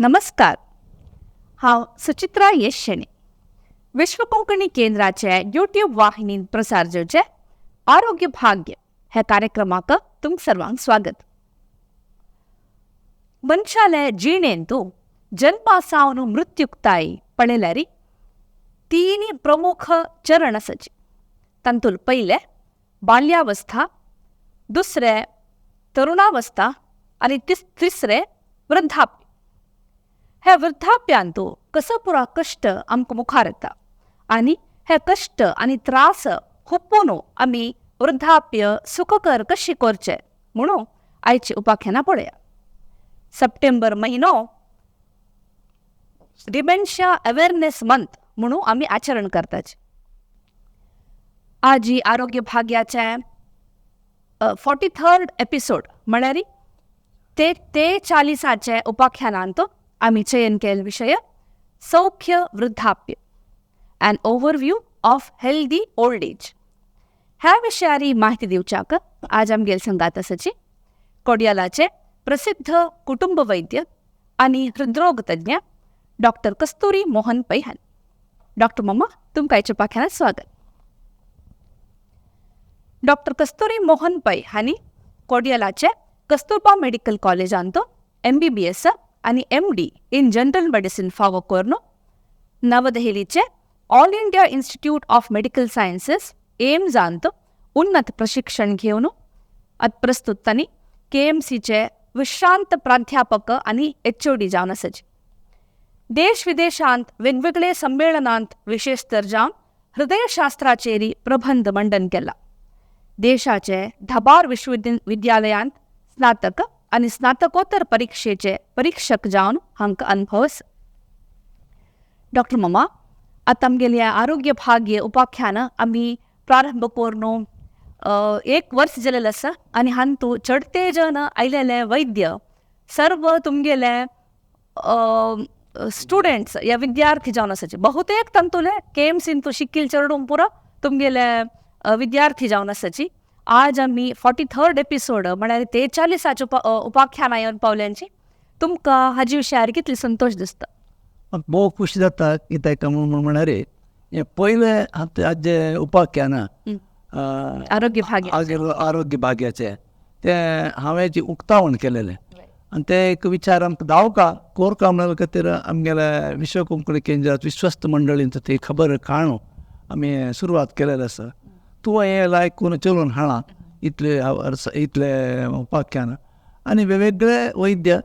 नमस्कार, हांव सुचित्रा येश शेणी, विश्व कोंकणी केंद्राचे यूट्यूब वाहिनीन प्रसार जावचे आरोग्य भाग्य ह्या कार्यक्रमाक तुमकां सर्वांक स्वागत. मनशाले जिणेंतू जन्मा सावन मृत्युक्ताय पळयल्यार तीन प्रमुख चरण आसाची. तातूंत पयलें बाल्यावस्था, दुसरें तरुणावस्था आनी तिसरें वृद्धाप्य. ह्या वृद्धाप्यांतू कसो पुरा कश्ट आमकां मुखार येता आनी हे कश्ट आनी त्रास हुपून आमी वृद्धाप्य सुखकर कशी करचे म्हणून आयची उपाख्यानां पळया. सप्टेंबर म्हयनो डिमेन्शिया अवेरनेस मंथ म्हणून आमी आचरण करताचे. आजी आरोग्य भाग्याचे 43rd episode म्हळ्यार ते ते चालिसाचे उपाख्यानांत आमी चयन केल्लो विशय सौख्य वृद्धाप्य, an overview of healthy old age. ह्या विशयारी माहिती दिवच्याक आज आमगेल संगात आसाची कोडियालाचे प्रसिद्ध कुटुंब वैद्य आनी हृदरोग तज्ञ डॉक्टर कस्तुरी मोहन पै हांणी. डॉक्टर मामा, तुमकां आयच्या उपाख्यानात स्वागत. डॉक्टर कस्तुरी मोहन पै हांणी कोडियलाचे कस्तुरबा मेडिकल कॉलेजांत एमबीबीएस आनी एमडी इन जनरल मेडिसिन फावो करून नवदहलीचे all India institute of medical sciences एम्सांत उन्नत प्रशिक्षण घेवन आतां प्रस्तुत तांणी केएमसीचे विश्रांत प्राध्यापक आनी एचओडी जावन आसाचे. देश विदेशांत वेगवेगळे संमेलनांत विशेष तर जावन हृदयशास्त्राचेर प्रबंध मंडन केला. देशाचे धाबार विश्वविद्यालयांत स्नातक आनी स्नातकोत्तर परीक्षेचे परीक्षक जावन हांकां अनुभव आसा. डॉक्टर मामा, आतां आमगेले आरोग्य भाग्य उपाख्यान आमी प्रारंभ करून एक वर्स जालेलें आसा आनी हांतू चडते जन आयलेले वैद्य सर्व तुमगेले स्टुडंट्स या विद्यार्थी जावन आसाचे. बहुतेक तांतुले के एम सीन तूं शिकील चेडूं पुरो तुमगेले विद्यार्थी जावन आसाची. आज आमी 43rd episode म्हळ्यार 43आचे उपाख्यानां येवन पावल्यांची. तुमकां हाजे विशयार कितली संतोश दिसता? म्हाका भोव खुशी जाता. कित्याक म्हूण म्हळ्यार हें पयलें आजचें उपाख्यान आरोग्य भाग्य. आरोग्य भाग्याचें तें हांवें जें उक्तावण केलेलें आनी तें एक विचार आमकां दावका कोरका म्हणल्या खातीर आमगेले विश्व कोंकणी केंद्रात विश्वस्त मंडळीन ती खबर काणू आमी सुरवात केलेली आसा. तूं हें लायक करून चलोवन हाडलां इतले वर्स इतले उपाख्यान आनी वेगवेगळे वैद्य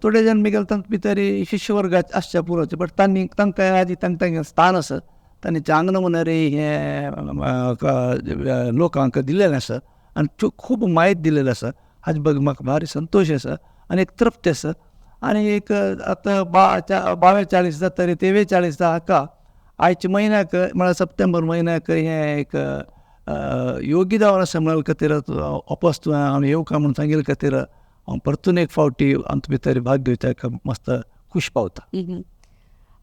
थोडे जण मिगेले तांचे भितर शिश्यवर्ग आसच्या पुरो, बट तांणी तांकां आदी तांकां तांगेलें स्थान आसा. तांणी चांगन म्हणरी हें लोकांक दिलेलें आसा आनी खूब म्हायती दिलेली आसा. हाजे बगर म्हाका भारी संतोश आसा आनी एक तृप्ती आसा. आनी एक आतां 42 जाता तरी 43 हाका आयच्या म्हयन्याक म्हळ्यार सप्टेंबर म्हयन्याक हें एक योगी जावन आसा म्हणल्या खातीर अपस्त हांव येवका म्हूण सांगिल्ले खातीर हांव परतून एक फावटी आमचे भितर भाग घेवच्याक मस्त खूश पावता.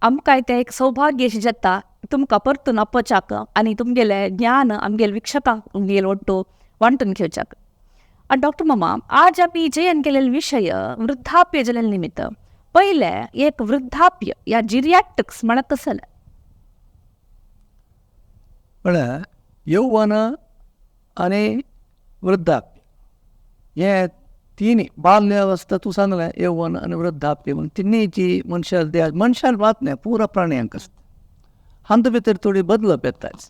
आमकां तें एक सौभाग्य अशें जाता तुमकां परतून आपोवच्याक आनी तुमगेलें ज्ञान आमगेले वीक्षकांक तुमगेले ಒಟ್ಟು वांटून घेवच्याक. आनी डॉक्टर मामा, आज आमी चयन केलेले विशय वृद्धाप्य जालेले निमित्त पयलें एक वृद्धाप्य या जिरियाट्रिक्स म्हळ्यार कसलें? म्हळ्यार यौवन आनी वृद्धाप्य हे तिनी बाल्यावस्था तूं सांगलें, यौवन आनी वृद्धाप्य म्हूण तिन्हीची मनशाक देह मनशान मात न्हय पुरा प्राण्यांक आसता. हातूंत भितर थोडी बदलप येताच.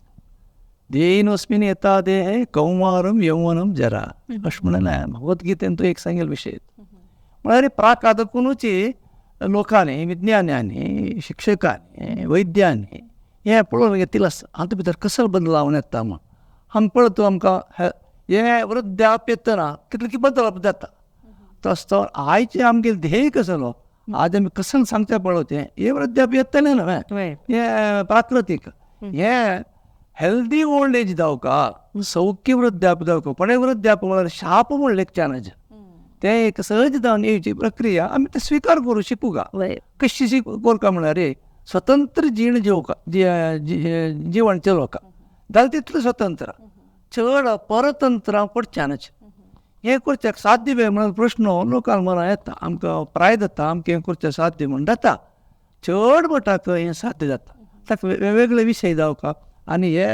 देहिनोस्मिन यथा देहे कौमारम यौवनम जरा अशें म्हणलें भगवद्गीतेन. तो एक सांगेल विशय म्हळ्यार प्राकादकुनूच लोकांनी, विज्ञान्यांनी, शिक्षकांनी, वैद्यांनी हें पळोवन घेतिल्लें आसा हातूंत भितर कसो बदलाव येता म्हूण. हांगा पळयता आमकां हें वृद्धाप्य येतना कितलें बदलप जाता. तसो आयचें आमगेलें ध्येय कसलो आज आमी कसं सांगचें पळोवचें हें वृद्धाप्य येतलें न्हय, हें प्राकृतीक. हें हेल्दी ओल्ड एज जावका, सौख्य वृद्धाप्य जावका. पण वृद्धाप्य म्हळ्यार शाप म्हूण लेखच्यानज तें एक सहज जावन येवची प्रक्रिया आमी तें स्विकार करूं शिकूंक. कशी करका म्हळ्यार स्वतंत्र जीण जिवका, जिवण चलोवका जाल्यार तितलें स्वतंत्र, चड परतंत्र पडच्यानच. हें करच्याक साध्य बे म्हणून प्रश्न लोकांक मनां येता. आमकां प्राय जाता आमकां हें करचें साध्य म्हूण जाता, चड मठाक हें साध्य जाता. ताका वेगवेगळे विशय जावका आनी हे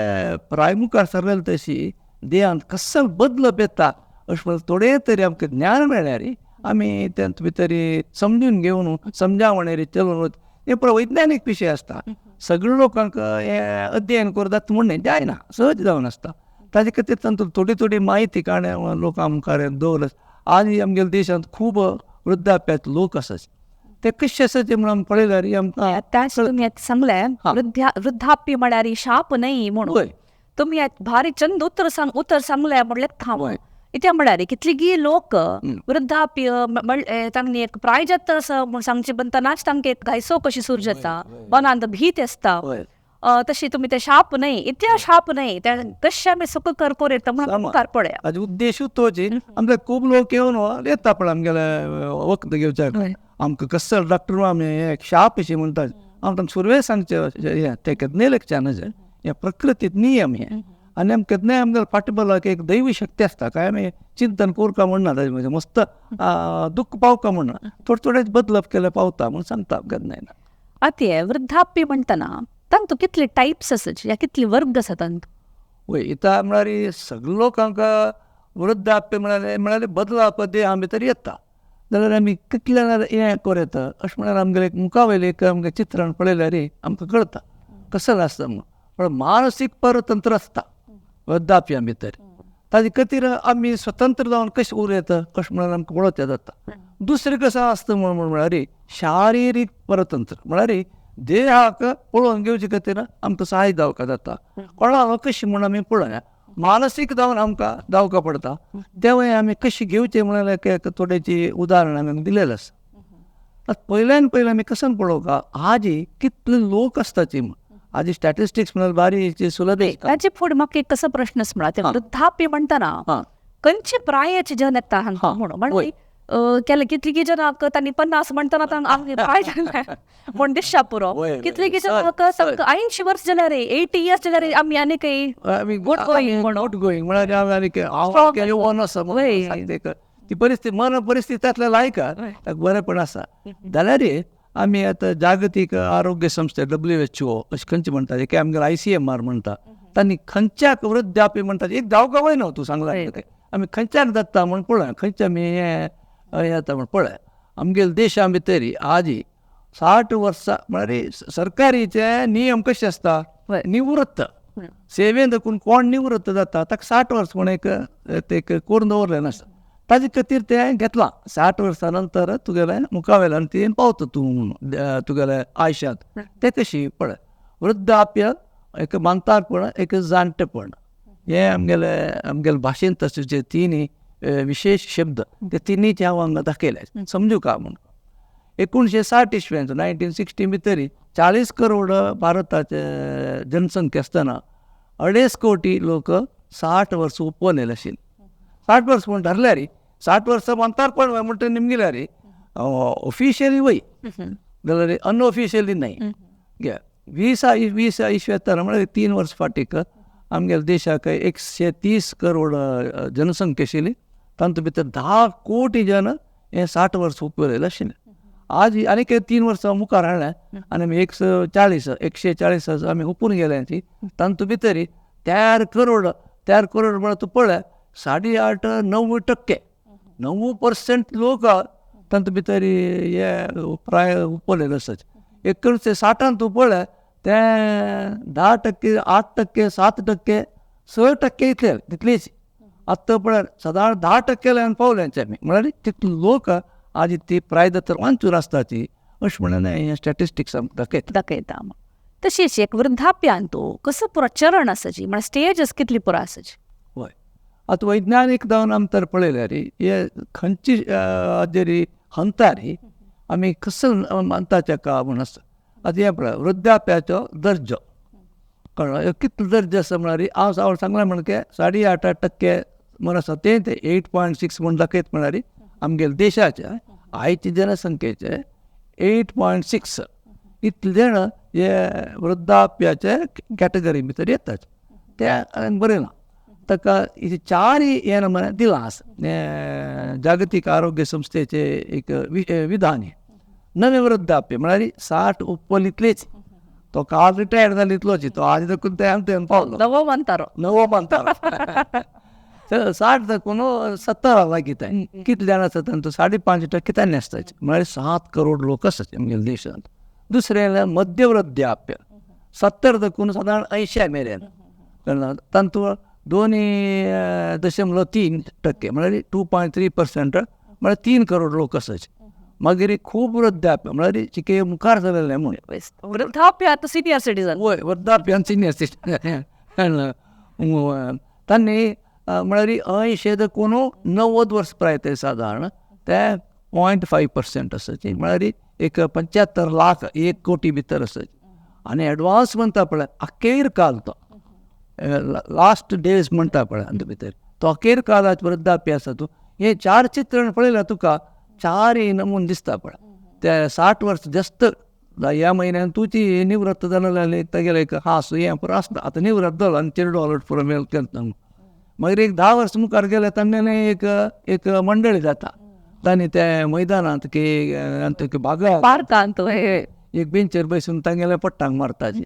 प्राय मुखार सरलेले तशी देहांत कसो बदलप येता अशें म्हणून थोडें तरी आमकां ज्ञान मेळ्ळ्यार आमी तेंत भितर समजून घेवन समजावणेर चलून वता. हें पळय वैज्ञानीक विशय आसता, सगळे लोकांक हें अध्ययन करूं जाता म्हूण न्हय, जायना, सहज जावन आसता. ताजे खातीर तांतूत थोडी थोडी म्हायती काडून लोकां मुखार दवरप. आज आमगेल्या देशांत खूब वृद्धाप्यात लोक आसात, ते कशे आसा ते म्हणून पळयल्यार आमकां त्याच तुमी आतां सांगलें वृद्धाप्य म्हळ्यार शाप न्हय म्हणून तुमी आतां भारी चंद उतर उतर सांगलें म्हणल्यार थांब. इत्या म्हळ्यार कितलीगी लोक वृद्धाप्य तांणी एक प्राय जाता असो म्हूण सांगचे बनतनाच तांकां एक घायसो कशी सुरू जाता, मनांत भीत आसता. तशी तुमी ते शाप न्हय, इतल्या शाप न्हय, त्या कशें आमी सुख कर येता म्हणून मुखार पळया. ताजो उद्देशूच तोच. आमचे खूब लोक येवन येता पळय आमगेले वखद घेवच्याक, आमकां कसो डॉक्टर आमी एक शाप अशी म्हणटात. हांव तांकां सुरवेक सांगचें हें तें केन्नाय लेखचें न्हय, हें प्रकृतीत नियम हें. आनी आमकां केन्नाय आमगेले फाटबलाक एक दैवी शक्ती आसता, काय आमी चिंतन करका म्हणना, ताजें म्हणजे मस्त दुख्ख पावका म्हणना, थोडे थोडेच बदलप केल्यार पावता म्हूण सांगता केन्नाय. आतां हें वृद्धाप्य म्हणटना तांतू कितले टायप्स आसा या कितले वर्ग आसा तांतू? वय, इतां म्हळ्यार सगळे लोकांक वृद्धाप्य म्हळ्यार म्हळ्यार बदलाप देहा भितर येता. जाल्यार आमी कितले हें करूं येता अशें म्हळ्यार आमगेलें एक मुखावयलें एक आमगेलें चित्रण पळयल्यार आमकां कळटा कसलें आसता म्हूण. पण मानसीक परतंत्र आसता वृद्धाप्या भितर, ताजे खातीर आमी स्वतंत्र जावन कशें उरूं येता अशें म्हळ्यार आमकां पळोवचें जाता. दुसरें कसो आसता म्हूण म्हळ्यार शारिरीक परतंत्र, म्हळ्यार देहाक पळोवन घेवचे खातीर आमकां सहाय जावका जाता. कोणाक कशें म्हूण आमी पळोवया, मानसीक जावन आमकां जावका पडटा, तेंवूय आमी कशें घेवचें म्हळ्यार एक थोडेची उदाहरण आमी दिलेलें आसा. आतां पयल्यान पयलीं आमी कसो पळोवका आजी कितले लोक आसताची म्हूण. आजी स्टॅटिस्टिक्स म्हळ्यार बारीक सुलभ. ताचे फुडें म्हाका एक कसो प्रश्न म्हळ्यार ते वृद्धाप्य म्हणटना खंयचे प्रायेचे जन येता हांकां म्हणून, म्हणजे केले कितली जनांक तांणी 50 म्हणटना तांकां प्राय जालें म्हूण दिसच्या पुरो, कितली जनांक 80 वर्स जाल्यार 80 इयर्स जाल्यार आमी आनी काही गुड गोईंग गुड गोईंग म्हळ्यार आमी हांव आसा ती परिस्थिती मन परिस्थिती तातल्या लायक ताका बरेंपण आसा. जाल्यार आमी आतां जागतीक आरोग्य संस्था WHO अशें खंयचे म्हणटा, एक आमगेले ICMR म्हणटा, तांणी खंयच्याक वृद्धाप्य म्हणटा एक जावका वय न्हू तूं सांगला आमी खंयच्याक जाता म्हूण पळय, खंयचे आमी हें जाता म्हूण पळय. आमगेले देशा भितर आजी 60 वर्सां म्हळ्यार सरकारीचे नियम कशे आसता, निवृत्त सेवेन दाखून कोण निवृत्त जाता ताका 60 वर्स म्हूण एक एक करून दवरलें नासता, ताजे खातीर तें घेतलां 60 वर्सां नंतर तुगेलें मुखावेल्यान ती पावता तूं म्हणून तुगेल्या आयुश्यांत. तें कशी पळय वृद्धाप्य एक म्हातारपण एक जाणटेपण हें आमगेले आमगेले भाशेंत तशें जे तीन विशेश शब्द ते तिनूय हांव हांगा दाखयले समजू का म्हूण. 1960 इस्वेंत 1960 भितर 40 करोड भारताचे जनसंख्या आसतना 2.5 कोटी लोक 60 वर्स उपवलेले आशिल्ले. 60 वर्स म्हूण धरल्यार 60 वर्सां म्हातारपण म्हणटा निमगिल्यार ऑफिशियली वय जाल्यार अनऑफिशियली न्हय. 20 इस्वेंत म्हळ्यार 3 वर्स फाटीक आमगेल्या देशाक 130 करोड जनसंख्या आशिल्ली, तातूंत भितर 10 कोटी जन हे 60 वर्स उपवलेले आशिल्ले. आज आनीक 3 वर्सां मुखार हाडलें आनी आमी 140 आमी हुपून गेले ती, तातूंत भितर 4 करोड 4 करोड म्हळ्यार तूं पळय 8.5-9%, 9% लोक तातूंत भितर हे प्राय उपवलेले आसात. 1960 तूं पळय तें 10%, 8%, 7%, 6% इतले तितलीच. आतां पळय सदांच 10% पावले आमी, म्हळ्यार तितले लोक आज ती प्राय तर वांचून आसता ती अशें म्हणून हें स्टॅटिस्टिक्स आमकां दाखयता दाखयता. तशीच एक वृद्धाप्यांत कसो पुरो चरण आसाची म्हळ्यार स्टेजस कितली पुरो आसाची? हय, आतां वैज्ञानीक जावन आमी तर पळयल्यार हे खंयची हाजेर हंतार आमी कसो मानता तेका म्हूण आसता. आतां हें पळय वृद्धाप्याचो दर्जो कळ्ळो कितलो दर्जो आसा म्हळ्यार हांव हांव सांगलां म्हणके 8.5% म्हण आसा तें तें 8.6 म्हूण दाखयत म्हळ्यार आमगेल्या देशाच्या आयचे जनसंख्येचे 8.6 इतले जाण हे वृद्धाप्याचे कॅटेगरी भितर येतात, तें हांवें बरयलां. ताका चारय हें नमुने दिलां आसा जागतीक आरोग्य संस्थेचे एक विधान हें. नवें वृद्धाप्य म्हळ्यार 60 उप्पल इतलेच, तो काल रिटायर जालो इतलोच, तो आज देखून ते आमचे पावलो नवो मानतारो नवो मानतारो 60 देखून 70 लागीं कितले जाण आसा तांचो 5.5% तांणी आसताचे, म्हळ्यार 7 करोड लोक आसात आमगेल्या देशांत. दुसरें मध्यवृद्धाप्य 70 देखून सादारण 80 मेरेन तांतूं 2.3% म्हळ्यार 2.3% म्हळ्यार 3 करोड लोक आसाचे. मागीर खूब वृद्धाप्य म्हळ्यार चिके मुखार जालेलें म्हूण वृद्धाप्य आतां सिनियर सिटीजन. वय वृद्धाप्य आनी सिनियर सिटीजन तांणी म्हळ्यार 80 देखून 90 वर्स प्राय ते सादारण ते 0.5% आसाची, म्हळ्यार एक 75 लाख 1 कोटी भितर आसाची. आनी एडवान्स म्हणटा पळय अखेर काल तो लास्ट डेज म्हणटा पळय हातूंत भितर तो अखेर कालाच वृद्धाप्य आसा. तूं हें चार चित्रण पळयल्यार तुका चारय नमून दिसता पळय. ते 60 वर्स जास्त ह्या म्हयन्यान तुजी निवृत्त जालें तेगेलें एक हांस हें पुरो आसता, आतां निवृत्त जालो आनी चेडो ऑलट पुरो मेल केलो. मागीर एक 10 वर्स मुखार गेले तांगेलें एक एक मंडळी जाता, तांणी ते मैदानांत की बागा पार्कांत एक बेंचेर बसून तांगेले पट्टांक मारताची.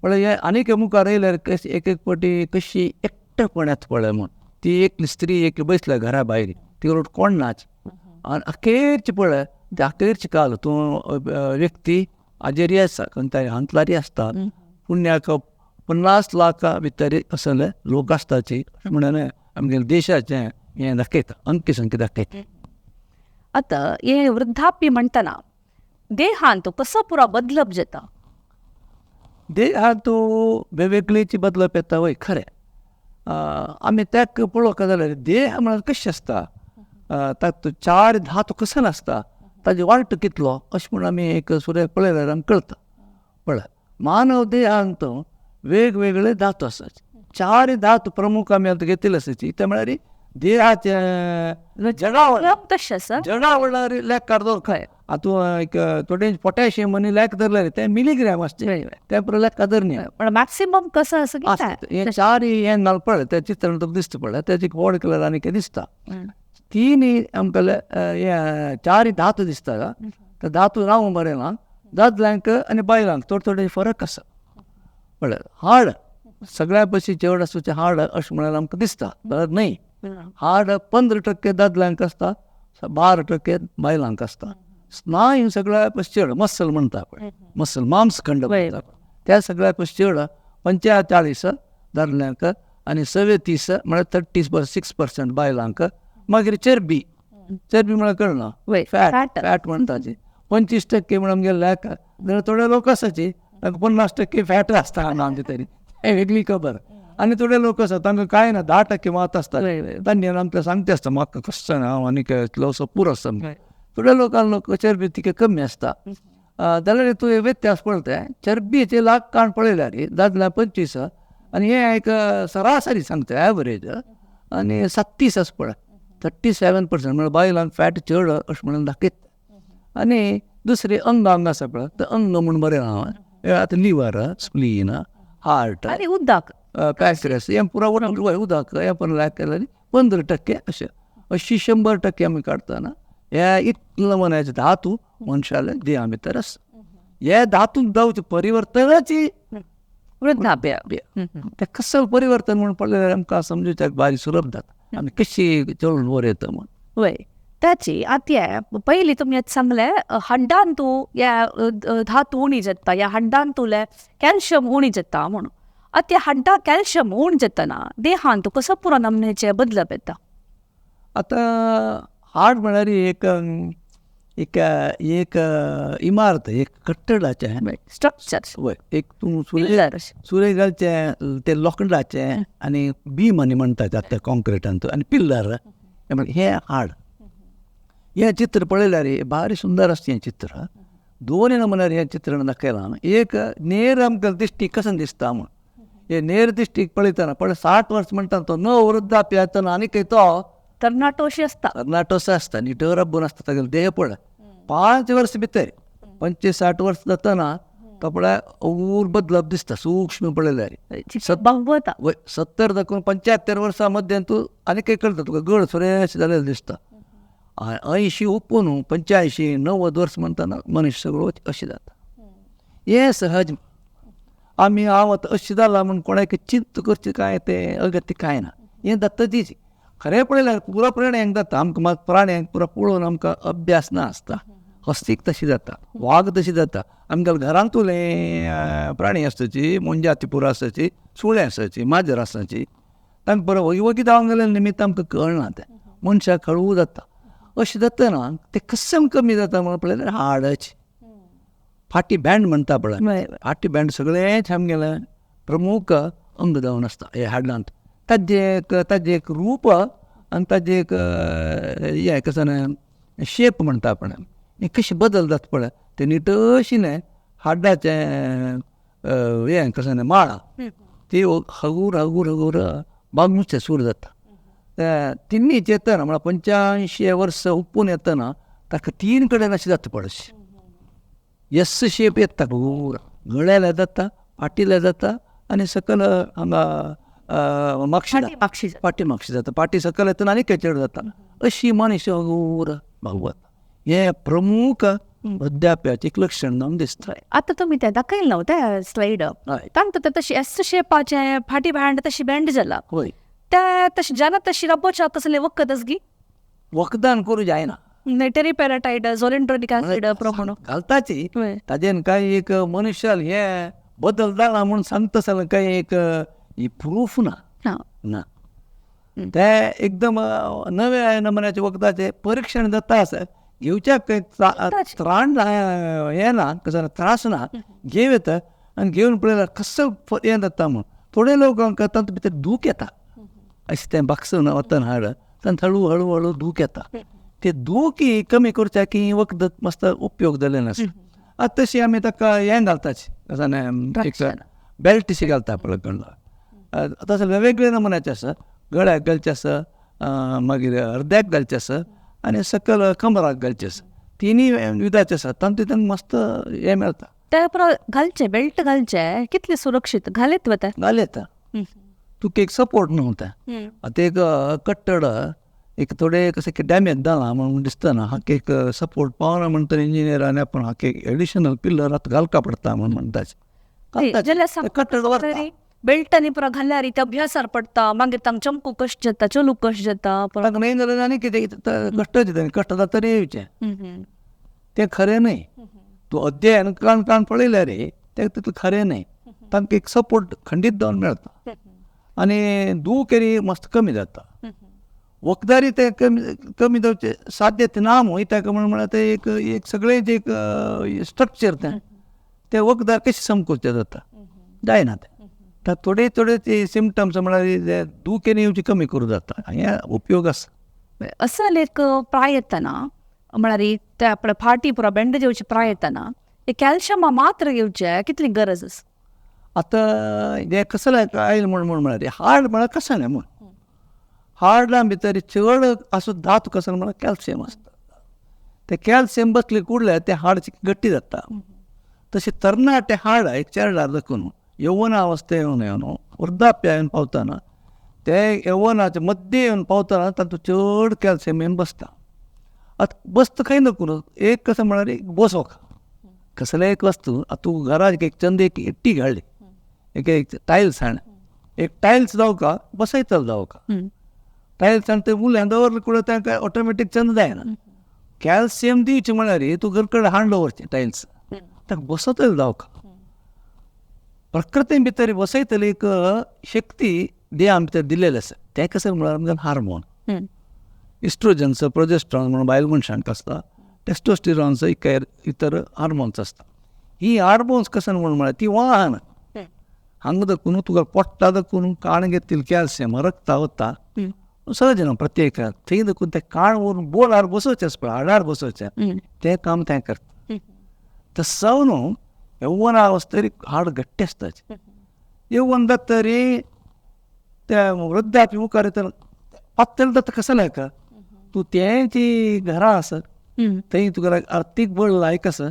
म्हळ्यार हे आनीक मुखार येयल्यार कशी एक एक पटी कशी एकटेपणांत पळय म्हूण ती एकली स्त्री एकली बसल्या घरा भायर, ती कोण नाच आनी अखेरची पळय ते अखेरची काल तूं व्यक्ती हाजेरी आसा खंय हांतलारी आसता पुण्याक 50 लाखां भितर असले लोक आसताची म्हणून आमगेल्या देशाचें हें दाखयता, अंकी संख्या दाखयता. आतां हें वृद्धाप्य म्हणटना देहांत कसो पुरो बदलप जाता? देहांत वेगवेगळीची बदलप येता वय खरें. आमी ताका पळोवंक जाल्यार देह म्हळ्यार कशें आसता, तातूंत 4 धातू कसो आसता, ताजे वाट कितलो अशें म्हूण आमी एक सुर्याक पळयल्यार आमकां कळटा. पळय मानव देहांत वेगवेगळे धातू आसात, 4 धातू प्रमुख आमी आतां घेतिल्ले आसाची. ते म्हळ्यार देहाचें जडावळ तशें आसा, जडावळ लेखार दवर आतां एक थोडे पोटॅशियम आनी लेख धरले ते मिलीग्राम आसचे, ते पुरो लेखा धरनी पण मॅक्सिमम कसो आसा हें 4 हें घाल पळय तें चित्र तुका दिसता पळय, तेजे व्हड कलर आनी कितें दिसता. 3 आमकां हे 4 धातू दिसता, ते धातू रावूं बरें ना दादल्यांक आनी बायलांक थोडे थोडे फरक आसा. पळय हाड सगळ्या पयशी चड आसा तें हाड अशें म्हळ्यार आमकां दिसता, बरें न्हय. हाड 15% दादल्यांक आसता, 12% बायलांक आसता. स्नायू सगळ्या पयस चड मसल म्हणटा पळय, मसल मांसखंड म्हणटा पळय, त्या सगळ्या पयस चड 45 दादल्यांक आनी 37 म्हळ्यार 36% बायलांक. मागीर चरबी, चरबी म्हळ्यार कळना फॅट, फॅट म्हणटाची 25% म्हळ्यार आमगेले लेख जाल्यार थोडे लोक आसाची तांकां 50% फॅट आसता आमचे तरी, हें वेगळी खबर. आनी थोडे लोक आसा तांकां कांय ना 10% मात आसता, तांणी आमकां सांगते आसता म्हाका कशें ना हांव आनी इतलोसो पुरो आसा. थोड्या लोकांक लोक चरबी तितके कमी आसता जाल्यार तूं व्यत्यास पळयता चरबीचे लाख काण पळयल्यार दादल्या 25 आनी हें एक सरासरी सांगता एवरेज आनी 37 आसा पळय, 37% म्हळ्यार बायलांक फॅट चड अशें म्हणून दाखयता. आनी दुसरें अंग आसा पळय, तें अंग म्हूण बरें हांव आतां लिवर, स्प्लीन, हार्ट आनी उदक पॅन्क्रियास हें पुरो उदक हें पुरो लायक केल्यार 15% अशें अशी 100% आमी काडटना हे इतलो म्हणायचे धातू मनशाले देहा भितर आसा. हे धातू जावचें परिवर्तनाची वृद्धाप्य तें कसो परिवर्तन म्हूण पळयल्यार आमकां समजुच्याक भारी सुलभ जाता आमी कशी चलून वर येता म्हूण. वय ताची आतां पयलीं तुमी सांगलें हाड्डान तूं ह्या धातू उणी जाता, ह्या हाड्डान तुलें कॅल्शियम उणी जाता म्हणून. आतां हाड्डां कॅल्शियम उण जातना देहांत कसो पुरो नमनेचें बदलप येता? आतां हाड म्हळ्यार एक एक एक इमारत, एक कट्टडाचें स्ट्रक्चर. वय एक तूं सुरे घालचें तें लोखंडाचें आनी बीम आनी म्हणटात आतां कॉन्क्रिटांत आनी पिल्लर हें हाड. हें चित्र पळयल्यार भारी सुंदर आसता हें चित्र. दोन नमुन्यार हें चित्र दाखयलां. एक नेर आमकां दिश्टीक कशें दिसता म्हूण, हे नेर दिश्टीक पळयतना पळय 60 वर्स म्हणटा तो न वृद्धाप्य येतना आनी तो तरणाटोशी आसता, तरणाटोसो आसता, निटर रब्बून आसता तागेलो देह पळय. 5 वर्स भितर 25-60 वर्स जातना तो पळय अवूर बदलप दिसता सूक्ष्म पळयल्यार. 70 दाखोवन 75 वर्सां मध्यान तूं आनी एक कळटा तुका गळ सुरेश जालेलो दिसता. 80 हुपून 85 90 वर्स म्हणटना मनीस सगळो अशें जाता. हें सहज आमी हांव आतां अशें जालां म्हूण कोणाक चिंत करचें कांय तें अगत्य कांय ना. हें जाता तीच खरें पळयल्यार पुरो प्राण्यांक जाता. आमकां मात प्राण्यांक पुरो पळोवन आमकां अभ्यास ना आसता. हस्तीक तशें जाता, वाग तशें जाता. आमगेल्या घरांतुले प्राणी आसताची, मोनजाती पुरो आसाची, सुणे आसाची, माजर आसाची, तांकां बरो वगी वगी जावन गेल्या निमित्त आमकां कळना तें. मनशाक हळू जाता. अशें जातना तें कसम कमी जाता म्हणून पळयल्यार हाडाची फाटी बँड म्हणटा पळय, फाटी बँड सगळेंच आमगेलें प्रमुख अंग जावन आसता हे हाडांत. ताजें एक रूप आनी ताजें एक हें कसं शेप म्हणटा आपण, हें कशें बदल जाता पळय तें निटशीलें हाडाचें हें कसं माळा ती हगूर हगूर हगूर बागूचें सूर जाता. तिन्नीच येतना म्हळ्यार 85 वर्सां हुपून येतना ताका 3 कडेन अशें जाता पळय, एस शेप येता पूरा गळ्याला जाता, फाटीला जाता आनी सकयल हांगा मागशी फाटी मागशी जाता, फाटी सकयल येतना आनी चड जाता. अशी मनीस हगूर भागवत हें प्रमुख वृद्धाप्याचें एक लक्षण जावन दिसता. आतां तुमी तें दाखयलें न्हू तें स्लायड, तांकां तशी एस शेपाचें फाटी बँड तशी बँड जाला. हय, ते तशें जाना तशी रब्बोच्या कसलें वखद आसगी वखदान करूं जायना. टेरिपॅराटायड, झोलेंड्रोनिक ऍसिड प्रमाण घालताची ताजेन कांय एक मनुष्याल हें बदल जाला म्हूण सांगता जाल्यार कांय एक प्रूफ ना. ना ते एकदम नव्या नमुन्याचे वखदाचें परिक्षण जाता आसा, घेवच्याक त्राण हें ना, कसो त्रास ना, घेव येता आनी घेवन पळयल्यार कसो हें जाता म्हूण. थोडे लोकांक तातूंत भितर दूख येता, अशें तें बागसून वतना हाड तांकां हळू हळू हळू दूख येता. ते दूख कमी करच्याक की वखद मस्त उपयोग जाल्ले नासता. आतां तशी आमी ताका हें घालताची एक बेल्ट शी घालता पळय गळ्याक, तशें वेगवेगळे नमुन्याचे आसा, गळ्याक घालचें आसा, मागीर अर्द्याक घालचें आसा आनी सकयल कमराक घालचें आसा. तिनूय विधाचे आसा, तातूंत तांकां मस्त हें मेळटा. त्या घालचें बेल्ट घालचें कितलें सुरक्षीत घालीत वता घाल येता तुका एक सपोर्ट न्हू तें. आतां एक कट्टड एक थोडे कशें डॅमेज जाला म्हणून दिसतना हाका एक सपोर्ट पावना म्हणटा इंजिनियरान आपण हाका एक एडिशनल पिल्लर आतां घालका पडटा म्हूण म्हणटा. कट्टड व्हरता बेल्टांनी पुरो घाल्यार ते अभ्यासार पडटा, मागीर तांकां चमकूंक कश्ट जाता, चलूंक कश्ट जाता. तांकां न्हय जाल्यार आनी कितें कश्ट जाता, कश्ट जाता तरी येवचें तें खरें न्हय. तूं अध्ययन काण काण पळयल्यार रे तें तितलें खरें न्हय. तांकां एक सपोर्ट खंडीत जावन मेळटा आनी दूख तरी मस्त कमी जाता. वखदारी तें कमी कमी जावचें साध्यत ना म्हूण ताका म्हण म्हळ्यार तें एक एक सगळें एक स्ट्रक्चर तें तें वखदार कशें समकुचें जाता जायना तें. थोडे थोडे ते सिमटम्स म्हळ्यार दूख येवची कमी करूं जाता, हें उपयोग आसा. असल एक प्राय येतना म्हळ्यार ते आपल्या फाटी पुरो बँड घेवची प्राय येतना कॅल्शियमा मात्र घेवचें कितली गरज आसा? आतां हें कसलें आयल म्हूण म्हूण म्हळ्यार हाड म्हळ्यार कसलें म्हूण हार्डा भितर चड आसूं धातू कसो म्हळ्यार कॅल्शियम आसता. तें कॅल्शियम बसले कुडल्यार तें हाड गट्टी जाता. तशें तरणाटे हाड एक चेरडार दाखोवन यौवनावस्थे येवन येवन वृद्धाप्या येवन पावतना ते यौवनाचे मध्य येवन पावतना तातूंत चड कॅल्शियम येवन बसता. आतां बसता खंय नको एक कसो म्हळ्यार एक बसोक कसलें एक वस्तू. आतां तूं घराक एक चंद एक इट्टी घाडली, एक एक टायल्स हाड, एक टायल्स जावका बसयतलो जावका टायल्स आनी ते उरलें दवरलें कुडो तांकां ऑटोमॅटीक चंद जायना. कॅल्शियम दिवचें म्हळ्यार तूं घर कडेन हाड दवरचें टायल्स ताका बसयतलो जावका. प्रकृती भितर बसयतली एक शक्ती देहा भितर दिल्लेली आसा. तें कशें म्हळ्यार आमकां हार्मोन इस्ट्रोजन्स प्रोजेस्ट्रॉन म्हणून बायल मनशांक आसता, टेस्टोस्टिरॉन्स इतर हार्मोन्स आसता. ही हार्मोन्स कशें म्हूण म्हळ्यार ती वाहन हांगा दाखोवन तुका पोट्टा दाखोवन काण घेतली कॅल्शियम रक्ता वता सहज ना प्रत्येक थंय दाखोवन तें काण व्हरून बोलार बसोवचें आसता पळय, हाडार बसोवचें तें काम तें करता. तसो न्हू यौवनावस्थेर हाड घट्ट आसता. यौवन जाता तरी त्या वृद्धाप्य मुखार येतना पातळ जाता कसो लायका तूं तेंची घरां आसा थंय तुका आर्थीक बळ लायक आसा,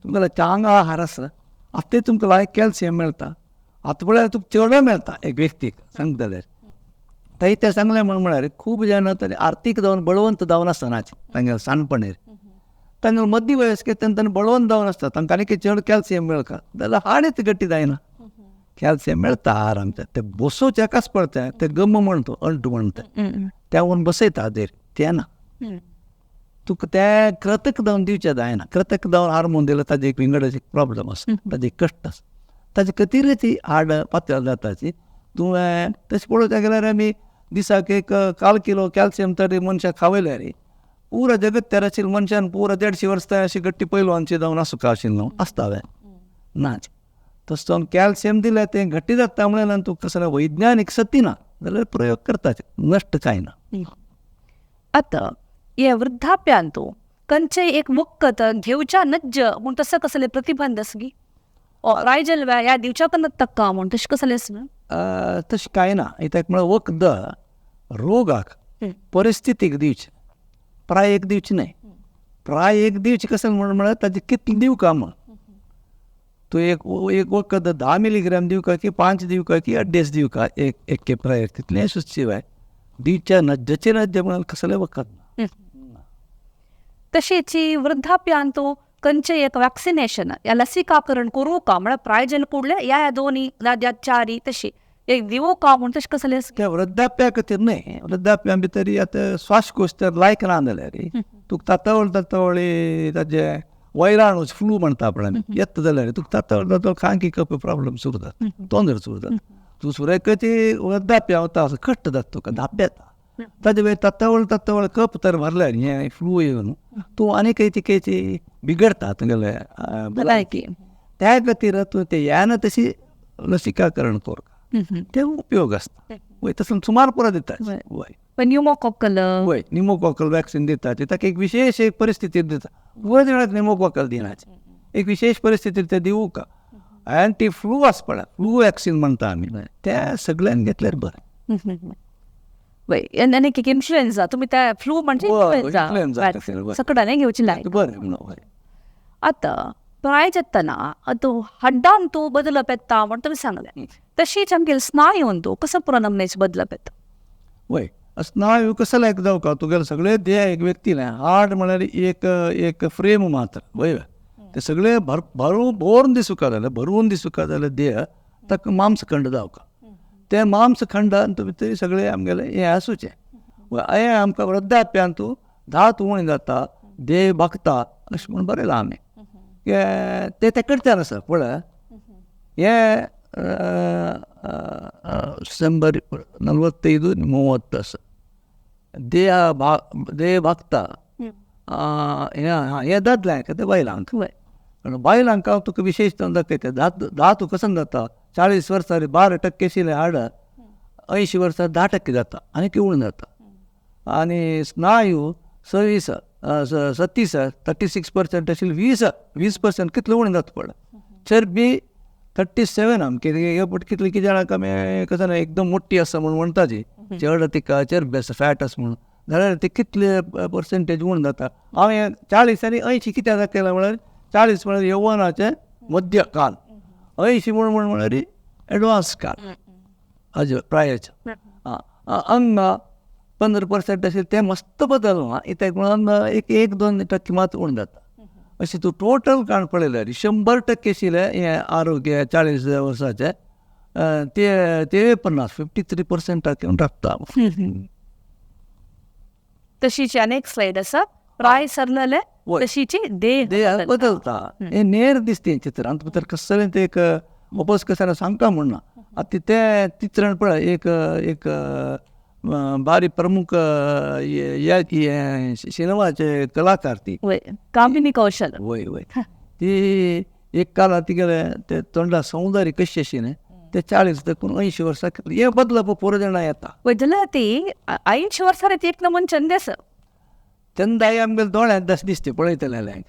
तुमकां चांग आहार आसा, आतां तें तुमकां लायक कॅल्शियम मेळटा. आतां पळयार तुका चेडो मेळटा एक व्यक्तीक सांगता जाल्यार. थंय तें सांगलें म्हण म्हळ्यार खूब जाणां तरी आर्थीक जावन बळवंत जावन आसना तांगेले साणपणेर. तांगेले मदीं वयस्के तेन्ना बळवंत जावन आसता, तांकां आनी चड कॅल्शियम मेळका जाल्यार हाडच गट्टी जायना. कॅल्शियम मेळटा आहार आमच्या ते बसोवचे कस पडटा ते गम म्हणतो अंटू म्हणटा त्या व्हरून बसयता हाजेर तें ना. तुका तें कृतक जावन दिवचें जायना. कृतक जावन हार्मोन दिल्यार ताजे एक विंगड अशें प्रॉब्लम आसा, ताजे कश्ट आसा, ताजे खातीर ती हाड पातळ जाताची. तुवें तशें पळोवपाक गेल्यार आमी दिसाक एक काल किलो कॅल्शियम तरी मनशाक खावयल्यार पुरा जगत तर आशिल्ले मनशान पुरा 150 वर्सां अशी गट्टी पैलवानची जावन आसूंक आशिल्लो आसता वे ना. तसो जावन कॅल्शियम दिल्यार तें घट्टी जाता म्हणल्यार तुका कसलो वैज्ञानीक सती ना जाल्यार प्रयोग करताचे, नश्ट कांय ना. आतां हे वृद्धाप्यांतू खंयचेय एक वखद घेवच्या नज्ज म्हूण तसो कसले प्रतिबंध आसगी रायजल ह्या दिवच्याक नत्तक्का म्हूण तशें कसलें आसना? तशें कांय ना. कित्याक म्हळ्यार वखद रोगाक परिस्थितीक दिवचें, प्राय एक दिवचें न्हय. प्राय एक दिवचें कशें म्हण म्हळ्यार ताजें कितलें दिवका म्हण. तूं एक वखद 10 मिलीग्राम दिवका की 5 दिवका की 2.5 दिवका एक एके प्राय तितलें शिवाय दिवच्या नज्जचे नज्ज म्हळ्यार कसलें वखद ना. तशेंच वृद्धाप्यांतू खंयचें एक वॅक्सिनेशन या लसीकाकरण करूं का म्हळ्यार प्रायजन कुडले ह्या दोनी ह्या चारी तशी एक दिवूं का म्हूण तशें कसलें? त्या वृद्धाप्या खातीर न्हय. वृद्धाप्या भितर आतां श्वासकोश तर लायक ना जाल्यार तुका तातवळ तातवळी ताजे वैराणू फ्लू म्हणटा आपण आमी येता जाल्यार तुका तातवळ तातवळ खांकी कप प्रॉब्लम सुरू जाता, तोंदर सुरू जाता. तूं सुरेकची वृद्धाप्या वता असो कश्ट जाता तुका, धाप येता. ताजे वयर तातवळ तातवळ कप तर भरल्यार हें फ्लू येवन तूं आनी खंयची खंयची बिगडता तुगेले भलायकी. त्या खातीर तूं ते येना तशी लसीकाकरण कर, ते उपयोग आसता. वय तसो सुमार पुरो दिता. वय न्युमोकॉकल, वय न्युमोकॉकल वॅक्सिन दिता ताका एक विशेश एक परिस्थिती दिता. वय जाणाक न्युमोकॉकल दिनाचे, एक विशेश परिस्थितीर ते दिवूं का. अँटी फ्लू आसता पळय, फ्लू वॅक्सिन म्हणटा आमी, त्या सगळ्यांक घेतल्यार बरें. वय आनी एक इन्फ्लुएन्झा, तुमी त्या फ्लू म्हणजे इन्फ्लुएन्झा सगळ्यांनी घेवची लायक बरें म्हणून. आतां प्राय जातना आतां हड्डांतू बदलप येता म्हण तुमी सांगलें, तशीच आमगे स्नायूंतू कसो पुरो नमनेच बदलप येता? वय स्नायू कसो लायक जावका तुगेले सगळे देह एक व्यक्तीले हाड म्हळ्यार एक एक फ्रेम मात्र. वय ते सगळे भरून भरून दिसूंक जाल्यार भरून दिसूंक जाल्यार देह ताका मांसखंड जावका. ते मांसखंडान भितर सगळे आमगेले हें आसूचें. हें आमकां वृद्धाप्यांतू धात उणी जाता, देह भागता अशें म्हूण बरयलां आमी. ते ते कडच्यान आसा पळय हे 100 45 30 आसा. देह देह भागता हें दादल्यांक तें बायलांक. बायलांक हांव तुका विशेश दाखयता. धातू कसो जाता 40 वर्सां 12% आशिल्लें हाड 80 वर्सां 10% जाता आनी उणें जाता. आनी स्नायू 26 37 36% आशिल्लें 20% कितलें उणें जाता पळय. चरबी 37 आमकी हे कितले कितें जाणांक आमी कसो ना एकदम मोटी आसा म्हूण म्हणटा ती चड तिका चरबी आसा फॅट आसा म्हणून, जाल्यार ते कितले पर्संटेज उणें जाता. हांवें 40 आनी 80 कित्याक दाखयलां म्हळ्यार 40 म्हळ्यार यव्वनाचें मध्य काल, 80 म्हूण म्हळ्यार एडवान्स काल हाजे प्रायेचें. अंग 15% आशिल्लें तें मस्त बदलना कित्याक म्हणून एक 1-2% मात उणें जाता. अशें तूं टोटल काण पळयल्यार 100% आशिल्लें हें आरोग्य 40 वर्साचें ते ते 50 53% येवन रावता. तशीची अनेक स्लायड आसा प्राय सरलेले तशीची देह बदलता. हें नेर दिसता चित्र आनी भितर कसलें तें एक वापस कशें सांगता म्हूण ना. आतां तें चित्रण पळय एक एक बारी प्रमुख सिनेमाचे कलाकार ती कामिनी कौशल. वय वय ती एक काल तिगेले ते तोंडा सौंदर्य कशें आशिल्लें ते 40 देखून 80 वर्सां हे बदलप पुरो जाणां येता. जाल्यार ती 80 वर्सां ती एक नमून चंद आसा. चंदाय आमगेले दोळ्यांत दस दिसते पळयतल्यांक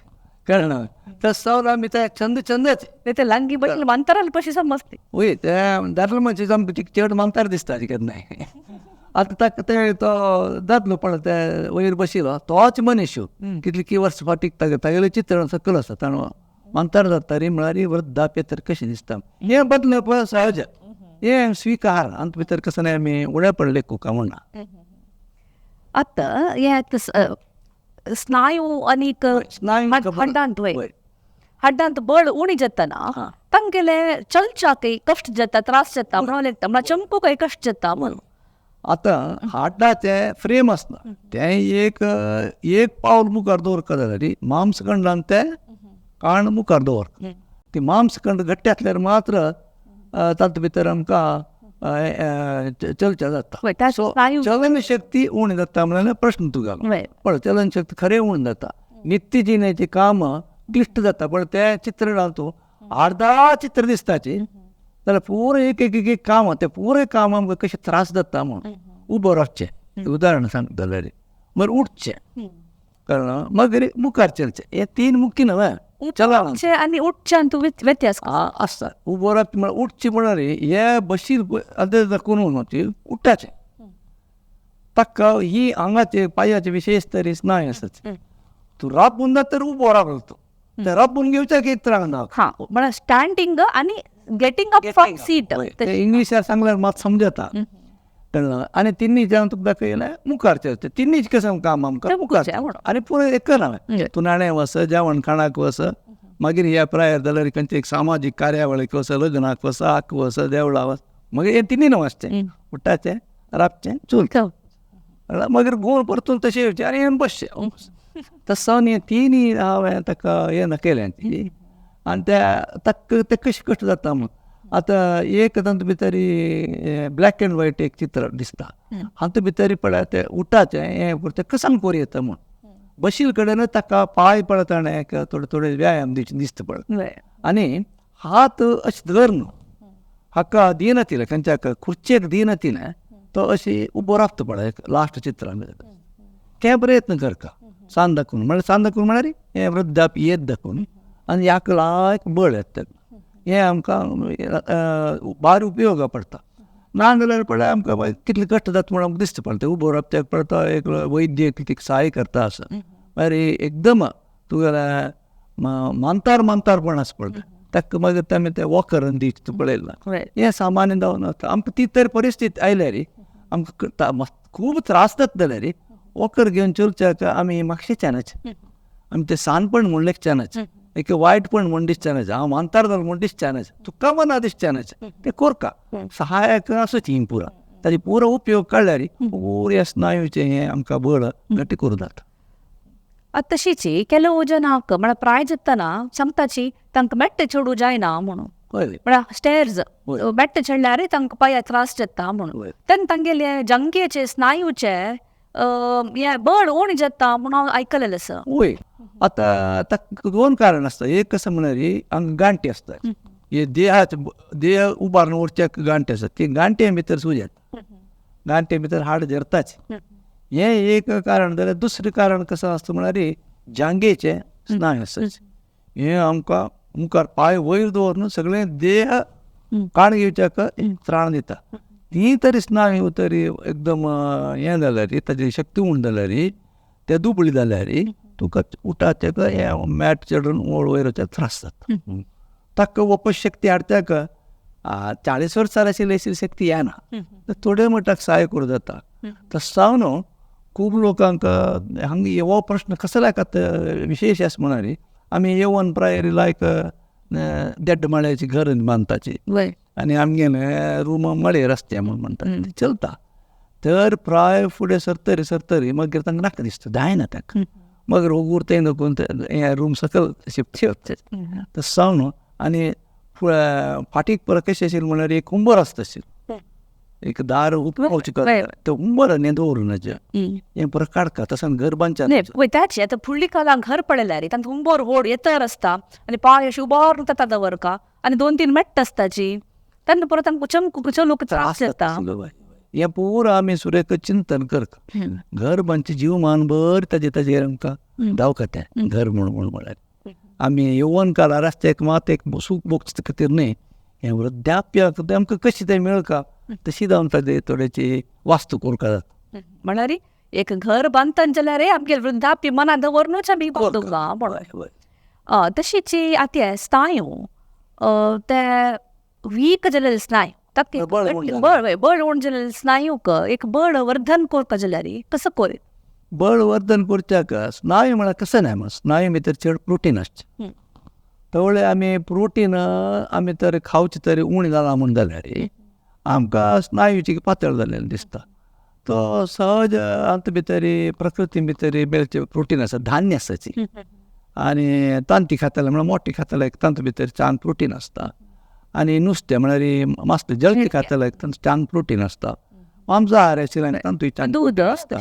कळना तस जावन आमी ते चंद चंदच ते लांगी बदल मानताराल पशी समजते. वय ते दादलो मनशे आमकां चड मानतार दिसता केन्नाय. आतां ताका ते तो दादलो पळय ते वयर बशिल्लो तोच मनीस कितली की वर्सां फाटीक तागेलें चित्रण सकयल आसा ताणें म्हातार जाता रे म्हळ्यार वृद्धाप्य तर कशें दिसता हें बदलप सहज हें स्विकार हातूंत भितर कसं नाही आमी उणें पडले कुका म्हणना. आतां हें स्नायू आनीक स्नायू हड्डांत वय हड्डांत बळ उणी जाताना तांगेले चलच्याक कश्ट जाता त्रास जाता म्हणून लेगता म्हळ्यार चमकूंक कश्ट जाता म्हणून. आतां हाडाचें फ्रेम आसता तें एक एक पावल मुखार दवरता जाल्यार मांसखंडान तें काण मुखार दवरता ती मांसखंड घट्ट आसल्यार मात्र तातूंत भितर आमकां चलचें जाता. सो चलन शक्ती उणी जाता म्हणल्यार प्रश्न तुका पळय चलन शक्ती खरें उणी जाता नित्य जिणेचीं कामां क्लिश्ट जाता. पण तें चित्र तूं अर्दा चित्र दिसताची जाल्यार पुरो एक एक एक काम तें पुरो काम आमकां कशें त्रास जाता म्हूण उबो रावचें उदाहरण सांगता जाल्यार मागीर उठचें कळ्ळें मागीर मुखार चलचें हे तीन मुख्य न्हय चलचें आनी उठच्यान व्यत्यास आसता. उबो रावचें म्हळ्यार उठचें म्हळ्यार हे बशीर आतां दाखोवन उठ्ठाचें ताका ही आंगाचे पांयाचे विशेश तरी स्नायू आसतात तूं राबून ना तर उबो रावलो तूं तें राबून घेवच्याक एक त्रास ना. हां म्हळ्यार स्टँडींग आनी गेटिंग अप फ्रॉम सीट तें इंग्लिशार सांगल्यार मात समजता कळ्ळें. आनी तिन्ही जेन्ना तुका दाखयलें मुखार चलचें तिन्हीच कसं काम आमकां मुखार आनी पुरो एक ना तूं नाणे वस जेवण खाणाक वस मागीर ह्या प्रायर जाल्यार खंयचे एक सामाजीक कार्यावळीक वस लग्नाक वस आक वस देवळा वस मागीर हें तिन्ही वचचें उठ्ठाचें राबचें चलचें मागीर गोल परतून तशें येवचें आनी हें बसचें. तसो न्ही तिन्ही हांवें ताका हें दाखयलें आनी त्या ताका तें कशें कश्ट जाता म्हूण. आतां एक तातूंत भितर ब्लॅक एंड व्हायट एक चित्र दिसता हातूंत भितर पळय तें उठाचें हें तें कसान कोर येता म्हूण बशील कडेन ताका पांय पळय ताणें थोडे थोडे व्यायाम दिवचे दिसता पळय आनी हात अशें धर न्हू हाका दिनातिलें खंयच्या खुर्चेक दिनातिलें तो अशी उबो रावता पळय लास्ट चित्रान तें प्रयत्न करता सांद दाखोवन म्हळ्यार सांद दाखोवन म्हळ्यार हें वृद्धाप्य येत दाखोवन आनी ह्याक लायक बळ येता हें आमकां भार उपयोगा पडटा. ना जाल्यार पळय आमकां कितले कश्ट जाता म्हूण आमकां दिसता पडटा उबो रावच्याक पडटा एक वैद्य तिका सहाय करता आसा मागीर एकदम तुगेलें मानतार मानतारपण आसा पळय ताका मागीर तेमी तें वॉकरान दिवचें तूं पळयलां हें सामान्य जावन वता. आमकां ती तर परिस्थिती आयल्यार आमकां खूब त्रास जाता जाल्यार वॉकर घेवन चलच्याक आमी मातशें आमी तें सानपण म्हूण लेखच्यानच एक वायटपण म्हूण दिसच्यानच हांव मानतार जालो म्हूण दिसच्यानच तुका मना दिसच्यानच तें कोरका सहायक आसूची पुरा ताजे पुरो उपयोग काडल्यार पुऱ्या स्नायूचें हें आमकां बळ घट्ट करूं जाता. आतां तशीच ಕೆಲವು ಜನಾंक म्हळ्यार प्राय जातना सांगताची तांकां मेट्ट चडूं जायना म्हणून म्हळ्यार स्टेर्स मेट्ट चडल्यार तांकां पांया त्रास जाता म्हणून तेन्ना तांगेले जंगेचे स्नायूचे हें बळ उणें जाता म्हणून हांव आयकलेलें आसा. वय आतां ताका दोन कारण आसता. एक कशें म्हळ्यार हांगा गांठी आसता हे देहाचे देह उबारून उरच्याक गांठी आसता ती गांठे भितर सूज येता गांठे भितर हाड झरताच हें एक कारण. जाल्यार दुसरें कारण कसो आसता म्हळ्यार जांगेचे स्नायू आसता हें आमकां मुखार पांय वयर दवरून सगळें देह काण घेवच्याक त्राण दिता. ती तरी स्नायू तरी एकदम हें जाल्यार ताजी शक्ती उण जाल्यार ते दुबळी जाल्यार तुका उठाच्याक हें मॅट चडून वयर वचपाक त्रास जाता. ताका वापस शक्ती हाडच्याक 40 वर्सां आशिल्ली अशी शक्ती येना थोडे मटाक सहाय करूं जाता. तशें जावन खूब लोकांक हांगा हो प्रश्न कसल्याक आतां विशेश आसा म्हळ्यार आमी येवन प्रायर लायक देड माळ्याची घर बांदताची आनी आमगेलें रूम माळयेर आसचें म्हूण म्हणटा तें चलता. तर प्राय फुडें सरतरी सरतरी मागीर तांकां नाका दिसता जायना ताका मागीर ओगूर तें दाखोवन हें रूम सकयल शिफ्ट तशें जावन आनी फाटीक परत कशें आशिल्लें म्हणल्यार एक उंबर आसता आशिल्लें एक दार उक्तावचें तें उंबर न्ही दवरून हें परत काडका तशें घर बांदचें. वय त्याच आतां फुडली काळान घर पळयल्यार तांकां उंबर व्हड येतर आसता आनी पांय अशें उबारून ताका दवरका आनी 2-3 मेट्ट आसताची तेन्ना परत तांकां चमकूंक चलूंक त्रास जाता. हें पुरो आमी सुरेख चिंतन करता घर बांदचें जीवमान भर ताजे ताजेर आमकां धांवका तें घर म्हूण म्हूण म्हळ्यार आमी येवन काळार आसता एक मात एक सूख भोगचे खातीर न्ही हें वृद्धाप्याक आमकां कशें तें मेळका तशी जावन ताजे थोडेची वास्तू करपा जाता. म्हळ्यार एक घर बांदतना जाल्यार आमगे वृद्धाप्य मनां दवरनूच आमी बांदूंक म्हणून. तशीच आतां स्नायू ते वीक जालेले स्नायू ताका बळ बळ उण जालेले स्नायूक एक बळ वर्धन करता जाल्यार कसो कोर? बळ वर्धन करच्याक स्नायू म्हळ्यार कसं न्हय, स्नायू भितर चड प्रोटीन आसचें. तवळे आमी प्रोटीन आमी तर खावचे तरी उणें जालां म्हूण जाल्यार आमकां स्नायूची पातळ जाल्लें दिसता. तो सहज आमचे भितर प्रकृती भितर मेळचे प्रोटीन आसा, धान्य आसाची आनी तांती खाताले म्हळ्यार मोटे खाताले तांतू भितर चांग प्रोटीन आसता. आनी नुस्तें म्हळ्यार मासले जळके खाताले तांतू चांग प्रोटीन आसता. मांसाहार आशिल्ल्यान तांतूय चांग दूद आसता,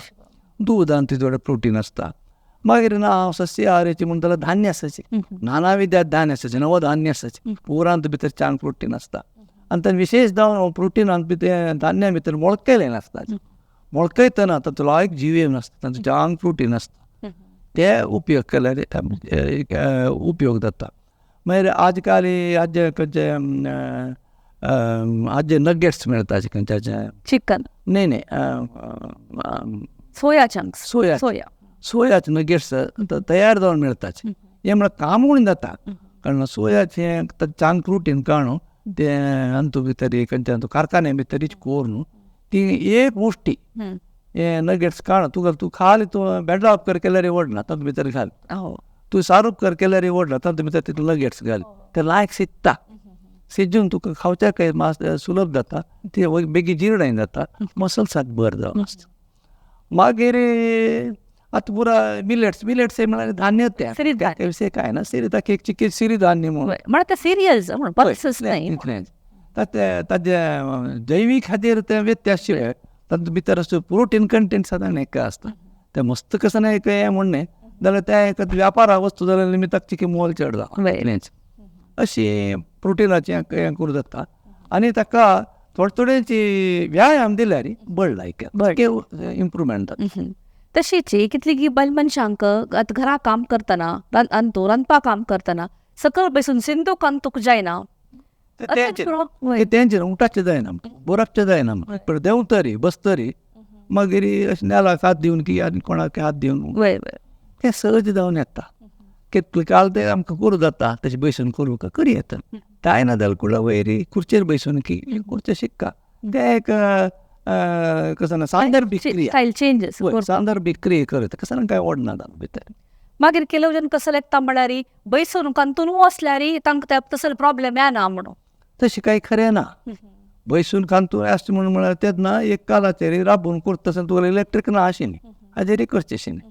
दूदांत थोडें प्रोटीन आसता. मागीर ना हांव सस्याहाराची म्हूण जाल्यार धान्य आसाची, नानाविध धान्य आसाचे, नवधान्य आसाचे, पुरांत भितर चांग प्रोटीन आसता. आनी तांचे विशेश जावन प्रोटिनांत भितर धान्या भितर मोळकेलें नासता, मोळकयतना तातूंत लायक जीव नासता, तांचो चांग प्रोटीन आसता. ते उपयोग केल्यार उपयोग जाता. मागीर आज काल आजे खंयचे आजे नगेट्स मेळटा खंयचे चिकन न्ही न्ही सोया चंक्स, सोया सोयाचे नगेट्स तयार जावन मेळटाचे. हें म्हळ्यार काम उणें जाता, कारण सोयाचें चांग प्रोटीन काडून तें अंतू भितर खंयच्या कारखान्या भितर करून ती एक मुष्टी हे नगेट्स काडून तुका तूं खाली तूं बेड कर केल्यार व्हडना तातूंत भितर घाल, तूं सारूप कर केल्यार व्हडना तातूंत भितर तितून नगेट्स घाल, ते लायक शिजता, शिजून तुका खावच्याक मास सुलभ जाता, ते बेगीन जीर्णय जाता, मसल्साक बर जावन आसता. मागीर आतां पुरा मिलेट्स, मिलेट्स म्हळ्यार धान्य तें विशय कांय ना, सिरी एक चिके सिरिधान्य म्हणून म्हळ्यार ते सिरियल्स म्हणून पल्सस न्हय, ताजे जैवीक खातीर तें व्यत्यास तातूंत भितर आसता प्रोटीन कंटेंट सादारण एक आसता. तें मस्त कसं न्हय एक हें म्हणणें जाल्यार तें एक व्यापारा वस्तू जाल्यार निमित्ताक चिके मोल चड जाता. अशी प्रोटिनाचें हें करूं जाता. आनी ताका थोडे थोडेची व्यायाम दिल्यार बळ लायक इम्प्रुवमेंट जाता. तशीच कितली बायल मनशांक आतां घरा काम करतना अंतू रांदपा काम करतना सकयल बसून सिंधू कांतूक जायना, तेंचेर उठाचें जायना, बोरापचें जायना, पण देंवतरी बसतरी मागीर अशें नेलाक हात दिवन की आनी कोणाक हात दिवन तें सहज जावन येता. कितले काल तें आमकां करूं जाता, तशें बसून करूं करी येता. जायना जाल्यार कुडा वयर खुर्चेर बसून की खुर्चे शिक्का तें एक कसं ना सांदर्भिक क्रिया, चेंजीस सांदर्भिक क्रिया करता कसं ना काय ओडना भितर. मागीर ಕೆಲವು जन कसं लेखता म्हळ्यार बैसून कांतून वसल्यार तांकां तसलो प्रॉब्लेम येना म्हणून. तशें कांय खरें ना, बैसून कांतून आसता म्हणून म्हळ्यार तेन्ना एक कालाचेर राबून करता आसतना तुका इलेक्ट्रीक ना आशिल्लें हाजेरय करचें आशिल्लें.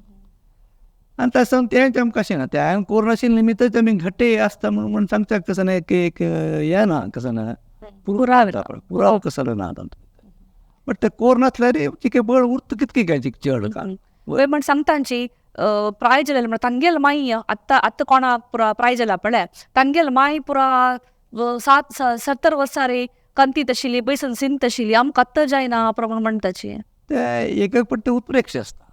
आनी तशें तेंच आमकां अशें ना, तें हांवें करूं नाशिल्लें निमित्तच आमी घट्टे आसता म्हणून म्हूण सांगच्याक कसं ना एक एक हें ना कसं ना पुराव कसो ना तातूंत. बट तें कोर नासल्यार चिके बळ उरता कितकें काय चड वय म्हण सांगतांची प्राय जालें म्हळ्यार तांगेल माई आत्तां आत्तां कोणा पुरा प्राय जाला पळय तांगेल माई पुरा 70 वर्सां रे कांतीत आशिल्ली बैसून सिंत आशिल्ली आमकां आत्तां जायना प्रमाण म्हणटाची. ते एक एक पट्टे उत्प्रेक्ष आसता.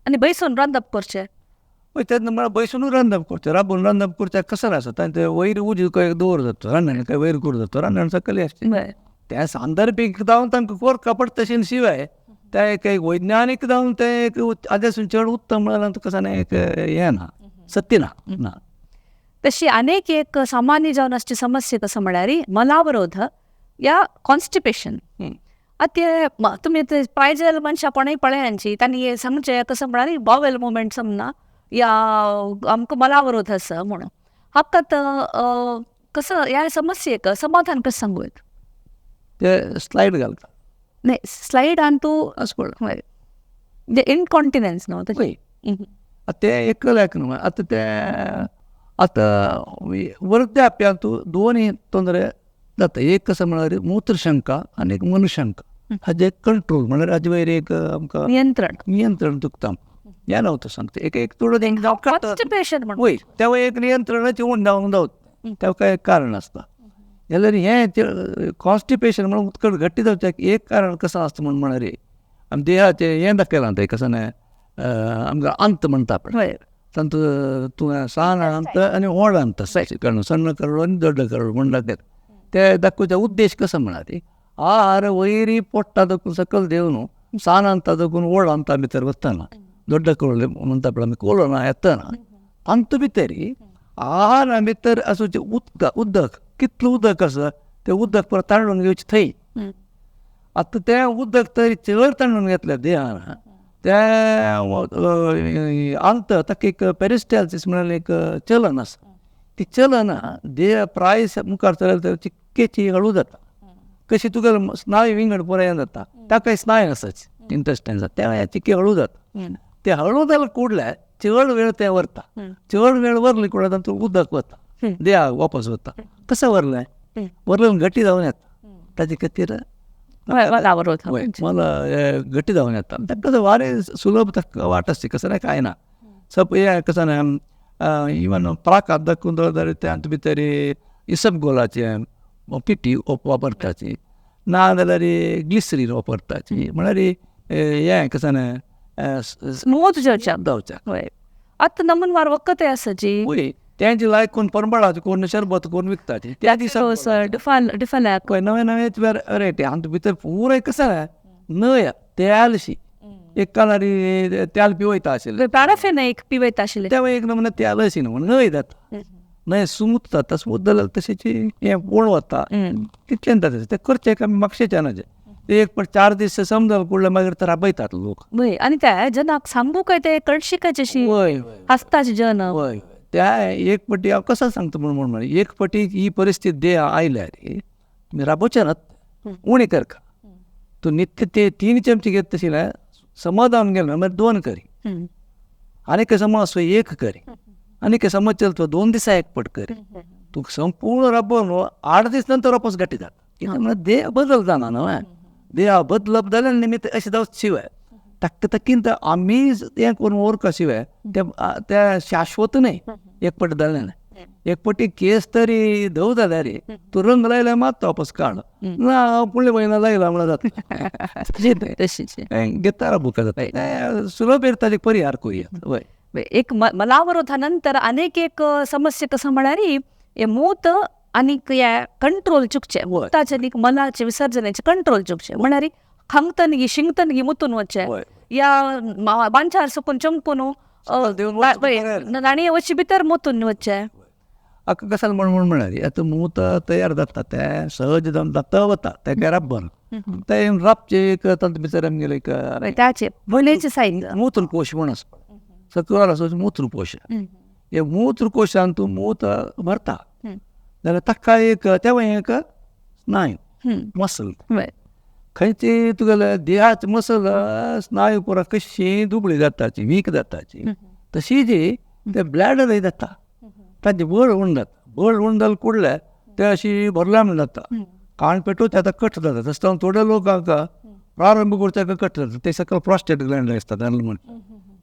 आनी बैसून रांदप करचें हय तेन्ना म्हळ्यार बैसूनूय रांदप करचें, राबून रांदप करचें कसं आसा तांचे वयर उजो काय दवर जाता, रांदण काय वयर करूं जाता, रांदण सकयल आसचें. तें सांदर्भीक जावन तांकां कोरका पडटा तशें शिवाय तें एक वैज्ञानीक जावन तें एक हाज्यासून चड उत्तम म्हळ्यार कसं ना एक हें ना, सत्य ना ना. तशी अनेक एक सामान्य जावन आसची समस्या कसं म्हळ्यार मलावरोध या कॉन्स्टिपेशन. आतां तुमी प्राय जाल्यार मनशां कोणूय पळयांची तांणी सांगचें कसं म्हळ्यार बॉवेल मुवमेंट समना या आमकां मलावरोध आसा म्हणून हाका कसं ह्या समस्येक समाधान कसं सांगू येता? ते स्लायड घालता नाही स्लायड आनी तूं अशें पळय म्हणजे इनकॉन्टिनन्स न्हू तशें तें एकल्याक न्हू. आतां तें आतां वृद्धाप्यांत दोनूय तोंदरे जाता. एक कसं म्हळ्यार मूत्रशंका आनी एक मनशंका, हाजें कंट्रोल म्हळ्यार हाजे वयर एक आमकां नियंत्रण नियंत्रण चुकता हें न्हू सांगता. एक एक थोडो वय तेव्हा एक नियंत्रणाचें उण जावंक जावं तेका एक कारण आसता. जाल्यार हें कॉन्स्टिपेशन म्हणून उदक घट्ट जावचें एक कारण कसं आसता म्हूण म्हळ्यार आमी देहाचें हें दाखयलां तें कसं न्हय आमकां अंत म्हणटा पळय तातूंत तूं सान अंत आनी व्हड अंत कारण सण्ण करोड आनी दೊಡ್ಡ करोड म्हूण दाखयता. ते दाखोवचो उद्देश कसो म्हळ्यार आहार वयरी पोट्टा दाखून सकयल देवन सान अंता दाखून व्हड अंता भितर वतना दೊಡ್ಡ करोड म्हणटा पळय आमी कोलोना येतना तातूंत भितर आहारा भितर आसूचे उदक उदक कितलें उदक आसा तें उदक परत ताणून घेवचें थंय. आतां तें उदक तरी चड ताणून घेतलें देहान तें अंत ताका एक पेरिस्टालसीस म्हणल्यार एक चलन आसा, ती चलना देह प्राय मुखार चलत तर चिक्केची हळू जाता. कशी तुका स्नायू विंगड पुराय जाता, ताका स्नायू आसाच इंटस्टायन आसा, त्या चिक्के हळू जाता. ते हळू जाल्यार कुडल्यार चड वेळ तें व्हरता, चड वेळ व्हरले कुडल्यार तातूंत उदक वता देहाक वापस वता. कसो व्हरलें व्हरलें घटी जावन येता, ताजे खातीर मला घटी जावन येता. ताका वारें सुलभ ताका वाट आसची कसं ना कांय ना. सप हें कसं ना इवन प्राकात दाखोवन जाल्यार तातूंत भितर इसबगोलाचें पिठी वापरताची, ना जाल्यार ग्लिसरीन वापरताची, म्हळ्यार हें कसं ना स्मूथ जावचें जावचें. हय आतां नमूनवार वखद आसाची वय तेंचे लायक कोण परंबळाचें कोण शरबत कोण विकताची त्या दिसा डिफाल्याक नवे नवे व्हेरायटी हातूंत भितर पुराय कसं न्हय तेलशी एक कानारी तेल पिवयता आशिल्लें, पॅराफिन एक पिवयता आशिल्लें, तें एक नमुने तेल अशी न्हू न्हय जाता, न्हय स्मूथ जाता. स्मूथ जाल्यार तशेंच हें कोण वता तितलें जाता. तें करचें आमी म्हापशेच्यान ते एक पण 4 दीस समजल कुडले मागीर तर राबयतात लोक. वय आनी त्या जनाक सांगू काय ते कळशिकाचे अशी हासताचे जन. वय त्या एक पटी हांव कसो सांगता म्हूण म्हण एक पटी ही परिस्थिती देह आयल्या रे तुमी राबोवचे नात, उणी करका. तूं नित्य ते 3 चमचे घेत तशी ना समाधान गेलो मागीर 2 करी, आनी समज 1 करी, आनी समज चलतो 2 दिसा एक पट करी, तूं संपूर्ण राबोवन 8 दीस नंतर वापस घटी जाता. कित्याक म्हळ्यार देह बदल जाना न्हय, देह बदलप जाल्यार निमित्त अशें जावच शिवाय ताका तकीन आमी हें करून उरका शिवाय तें शाश्वत न्हय. एक पट जालें ना एक पटी केस तरी धव जाल्यार तूं रंग लायल्यार मात तो वापस काड ना फुडले म्हयनो लायला म्हळ्यार जाता. तशीच घेता राबूका जाता सुलभ ताजे परिहार करुया. वय एक मलावरोधा नंतर अनेक एक समस्या कसं म्हळ्यार हे मूत आनीक हे कंट्रोल चुकचें, मुताचें आनीक मलाचें विसर्जनाचें कंट्रोल चुकचें, म्हळ्यार खांगतनगी शिंगतनगी मुतून वचचें या बांचार सुकून चमकून आनी वचचे भितर मुतून वचचें. आतां कसाल म्हण म्हळ्यार आतां मूत तयार जाता तें सहज जावन जाता वता तें राबन तें राबचें एक तातूंत भितर आमगेलें एक ताचें भलेचें सायज मूत्रकोश म्हूण आसा, सकयल आसा मूत्रकोश, हे मूत्रकोशान तूं मूत भरता जाल्यार ताका एक तें एक स्नायू मसल खंयची तुगेले देहाचे मसल स्नायू पुरा कशी दुबळी जाताची वीक जाताची तशी जी ते ब्लॅडरय जाता, ताजें बळ उण जाता. बळ उण जालें कुडल्यार ते अशी भरल्या म्हण जाता, कान पेटोवचे आतां कट जाता. तशें थोड्या लोकांक प्रारंभ करचे कट जाता, ते सकयल प्रोस्टेट ग्लँड आसता म्हण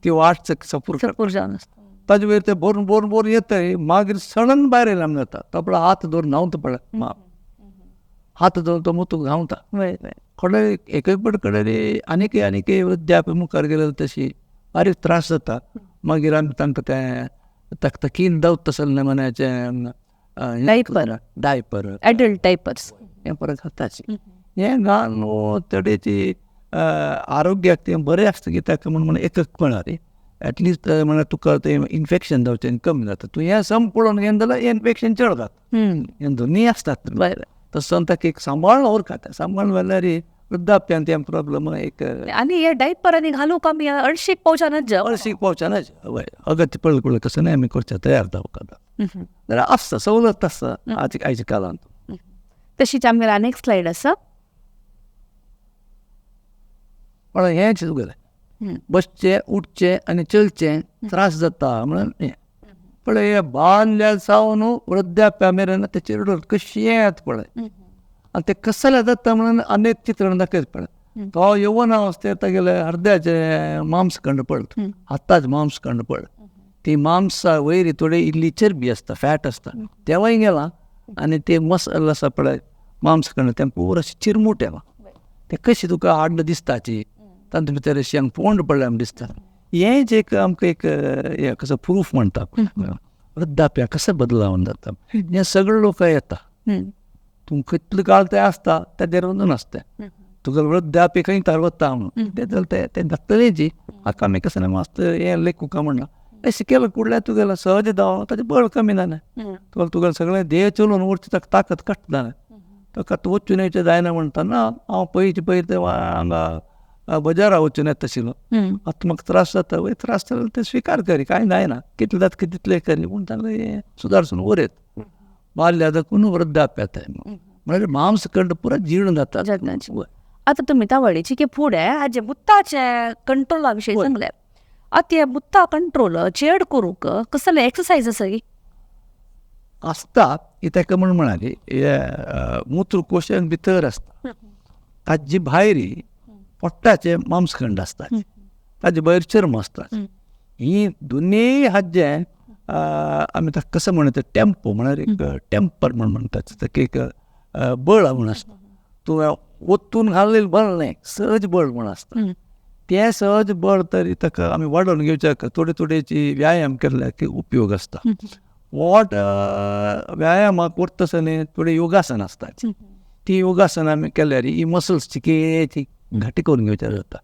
ती वाट सपूर जावन आसता, ताजे वयर ते भरून भरून भरून येता मागीर सडन भायर येयला म्हण जाता. तो पळय हात दवरून न्हांवता पळय, हात दवरून तो मुतूक धांवता. कडे एक एक पट कडे आनीक आनीक वृद्धाप्य मुखार गेले तशी बारीक त्रास जाता. मागीर आमी तांकां तें तकतकीन दवत तसलें म्हणाचें डायपर डायपर एडल्ट डायपर्स हें परत घालताची. हें घालून तडेची आरोग्याक तें बरें आसता कित्याक म्हूण एक म्हळ्यार एटलिस्ट म्हळ्यार तुका तें इन्फेक्शन जावचें कमी जाता. तूं हें सम पळोवन घेवन जाल्यार इन्फेक्शन चड जाता, हें दोनूय आसतात. तसो ताका एक सांबाळून उरता, सांबाळून जाल्यार वृद्धाप्यान तें प्रॉब्लम एक. आनी हे डायपर आनी घालूंक आमी अळशीक पावच्यानच जाव, अळशीक पावच्यानच वय अगत्य पडलें पडलें तशें न्हय आमी करचें तयार जावपाक जाल्यार आसता सवलत आसता आयच्या काळांत. तशीच आमगेर आनी एक स्लायड आसा. पण हेंच तुगेलें बसचें उठचें आनी चलचें त्रास जाता म्हणून हें पळय हे बाल्ल्या सावन वृद्धाप्या मेरेन ते चिरडून कशें येत पळय आनी ते कसले जाता म्हणून अनेक चित्रण दाखयत पळय. तो यवन अवस्थेर तागेले अर्द्याचे मांसखंड पडटा, हाताचे मांसखंड पडटा, ती मांसा वयर थोडी इल्ली चरबी आसता फॅट आसता तेंवूय गेलां आनी ते मसल आसा पळय मांसखंड तें पुरो अशें चिरमूट येलां, तें कशें तुका हाड दिसताची तातूंत भितर अशें फोंड पडल्या म्हण दिसता. हें जें एक आमकां एक हें कसो प्रूफ म्हणटा वृद्धाप्या कसो बदलावन जाता हें सगळे लोक येता. तूं कितलो काळ तें आसता ताजेर वचून आसता, तुका वृद्धाप्य खंय तार वता म्हणून तें जाल्यार तें जातलें जी हाका आमी कसो मस्त हें लेखूंक म्हणना. अशें केलें कुडल्यार तुगेलें सहज जावन ताचें बळ कमी जालें. तुका तुगेलें सगळें देह चलोवन उरचें ताका ताकद कट जालें. ताका आतां वचून येवचें जायना म्हणटना हांव पयचे पयर ते हांगा बजारा वचून येता आशिल्लो. आतां म्हाका त्रास जाता, वय त्रास जाल्यार ते स्विकार करी, कांय जायना, कितलें जाता तितलें करी, पूण तांकां सुदारसून उरयत. बाल्या दाखून वृद्धाप्य येता म्हळ्यार मांसखंड पुरो जीर्ण जाता. आतां तुमी तावळीची की फुडें हाजे मुताचे कंट्रोला विशयी सांगलें. आतां हे मुता कंट्रोल चेड करूंक कसले एक्सरसायज आसा की आसता की ताका म्हण म्हणाली मूत्रकोश भितर आसता, ताजी भायर पोट्टाचे मांसखंड आसता, ताजे भायर चर्म आसता. ही दोनूय हाजे आमी ताका कसो म्हणटा टेम्पो, म्हळ्यार एक टेम्पर म्हण म्हणटात, ताका एक बळ म्हूण आसता. तुवें ओतून घाल्लें बळ न्हय, सहज बळ म्हूण आसता. तें सहज बळ तरी ताका आमी वाडोवन घेवच्याक थोडे थोडेची व्यायाम केल्यार की उपयोग आसता. पोट व्यायामाक करता आसतना थोडे योगासन आसता, ती योगासनां आमी केल्यार ही मसल्स चिकेची घट्टी करून घेवच्या जाता.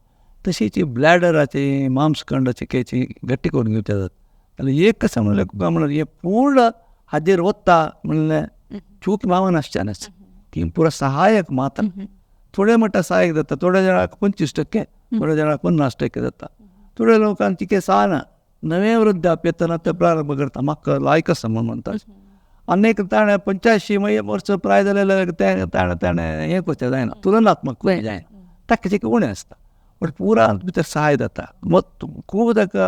तशीच ब्लॅडराची मांसखंडाची केची घट्टी करून घेवच्या जाता. जाल्यार एक कशें म्हणल्यार म्हणल्यार हें पूर्ण हाजेर वता म्हणल्यार चूक भावना आसच्या नासता, ती पुरो सहायक मात्र. थोडे म्हणटा सहायक जाता, थोड्या जाणांक 25%, थोड्या जाणांक 50% जाता. थोड्या लोकांक चिके साना नवें वृद्धाप्य येतना ते प्रारंभ करता, म्हाका लायक आसा म्हूण म्हणटा. आनी एक ताणें 85 वर्सां प्राय जालें तें ताणें ताणें हें करचें जायना, तुलनात्मक जायना, ताका चिके उणें आसता. बट पुरा भितर सहाय जाता. खूब ताका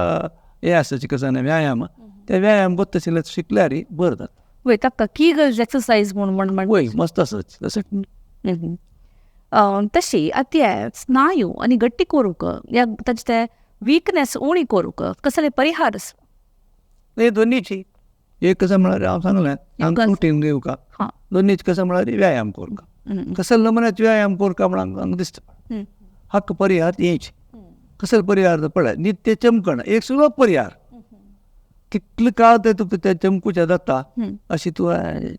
हें आसा चिके व्यायाम, ते व्यायाम करता आशिल्ले शिकल्यार बरें जाता. वय ताका कीगल्स एक्सरसायज म्हूण म्हण वय मस्त आसा तशें. तशी आतां स्नायू आनी गट्टी करूंक या ताचे ते विकनेस उणी करूंक कसले परिहार आसा? हे दोनीची एक कसं म्हळ्यार हांव सांगलें रुटीन घेवका, दोनीच कसं म्हळ्यार व्यायाम करूंक, कसले नमुन्याचे व्यायाम करूंक म्हण हांगा दिसता. हक्क परिहार येयचे कसले परिहार पळय, नित्य चमकण एक सुलभ परिहार, कितले काळ ते तुका ते चमकुचे जाता अशी तूं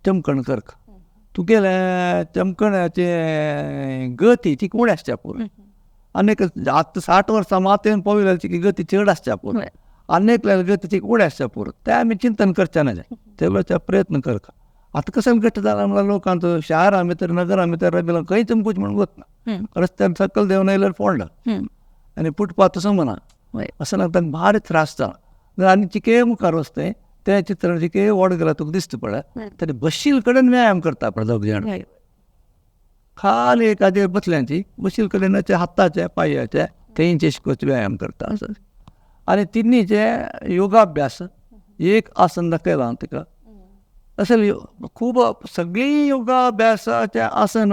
चमकण करका. तुगेलें चमकणाचे गती ती उणें आसच्या पुरो. आनी एक आतां 60 वर्सां मातयेन पाविल्ल्याची गती चड आसच्या पुरो, आनी एकल्याली गती ती उणें आसच्या पुरो. तें आमी चिंतन करचें ना, तेवढो प्रयत्न करका. आतां कशें घट्ट जालां म्हणल्यार लोकांचो शारां भितर नगरां भितर रबिला खंय चमकूच म्हण वतना रस्त्यार सकयल देंवन आयल्यार फोडला आनी फुटपाथ समना असं ना, तांकां भारी त्रास जाला. आनी चिके मुखार वचता तें चित्र चिके व्हड गेल्यार तुका दिसता पळय, तरी बशील कडेन व्यायाम करता पळय दोग जाण, खाली एकाचेर बसल्यांची बशील कडेन हाताचे पांयाचे तेंचे शिकोवचे व्यायाम करता. आनी तिन्हीचे योगाभ्यास एक आसन दाखयलां तिका, अशें खूब सगळीं योगाभ्यासाचे आसन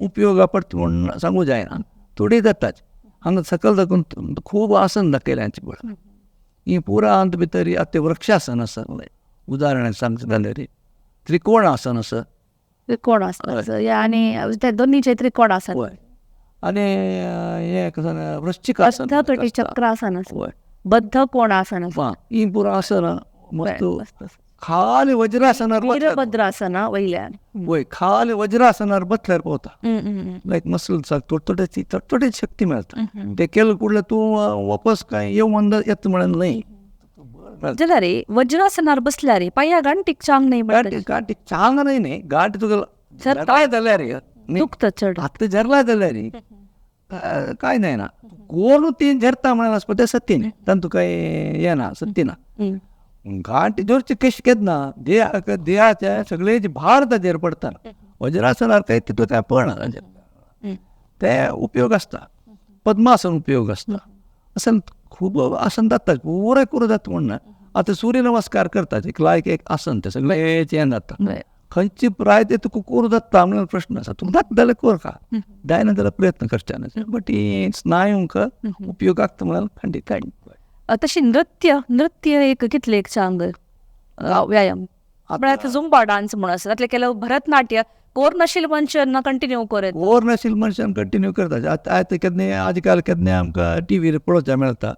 उपयोगा पडटा म्हूण सांगू जायना, थोडी जाताच. हांगा सकयल दाखोवन खूब आसन दाखयलें पळय, ही पुरा अंत भितर आतां वृक्षासन आसा, उदाहरण सांगचें जाल्यार त्रिकोण आसन आसा, त्रिकोण आसन आनी ते दोनीचे त्रिकोण आसन, आनी हें कसं वृश्चिक आसन, चक्रासन आसा, बद्ध कोण आसन आसा, ही पुरा आसनां मस्त. खाली वज्रासनार वीरभद्रासना वयल्यान, वय खाली वज्रासनार बसल्यार पावता, लायक मसल्साक थोडी थोडी शक्ती मेळटा. ते केलें कुडलें तूं वापस काय येवन येता म्हळ्यार न्हय. जाल्यार वज्रासनार बसल्यार पांया गांठीक चांग न्हय, गांठीक चांग न्हय न्ही, गांठ तुका झरलाय जाल्यार दुखता चड, आतां झरलाय जाल्यार काय जायना, कोण ती झरता म्हळ्यार आसपा तें सत्य न्ही, तांतूं काय येना सत्य ना. गांठ जोरचे कशें केन्ना देहाक देहाचे सगळे भार ताजेर पडटा, वज्रासनार काय तितूं काय पडना ताजेर, ते उपयोग आसता. पद्मासन उपयोग आसता, अशें खूब आसन जाता, पुराय करूं जाता म्हण ना. आतां सूर्य नमस्कार करता एक लायक एक आसन तें सगळें हें जाता, खंयची प्राय ते तुका करूं जाता म्हणल्यार प्रश्न आसा, तुका जाता जाल्यार कर का, जायना जाल्यार प्रयत्न करचे ना, बट ही स्नायूंक उपयोगाक म्हळ्यार खंडीत. तशी नृत्य, नृत्य एक कितले एक चांग व्यायाम म्हळ्यार आतां झुंबा डान्स म्हूण आसा, तातलें केल्यार भरतनाट्य कोर नाशिल्ले मनशान कंटिन्यू करत, कोर नाशिल्ले मनशान कंटिन्यू करता. आतां केन्ना आजकाल केन्ना आमकां टिवीर पळोवचें मेळटा,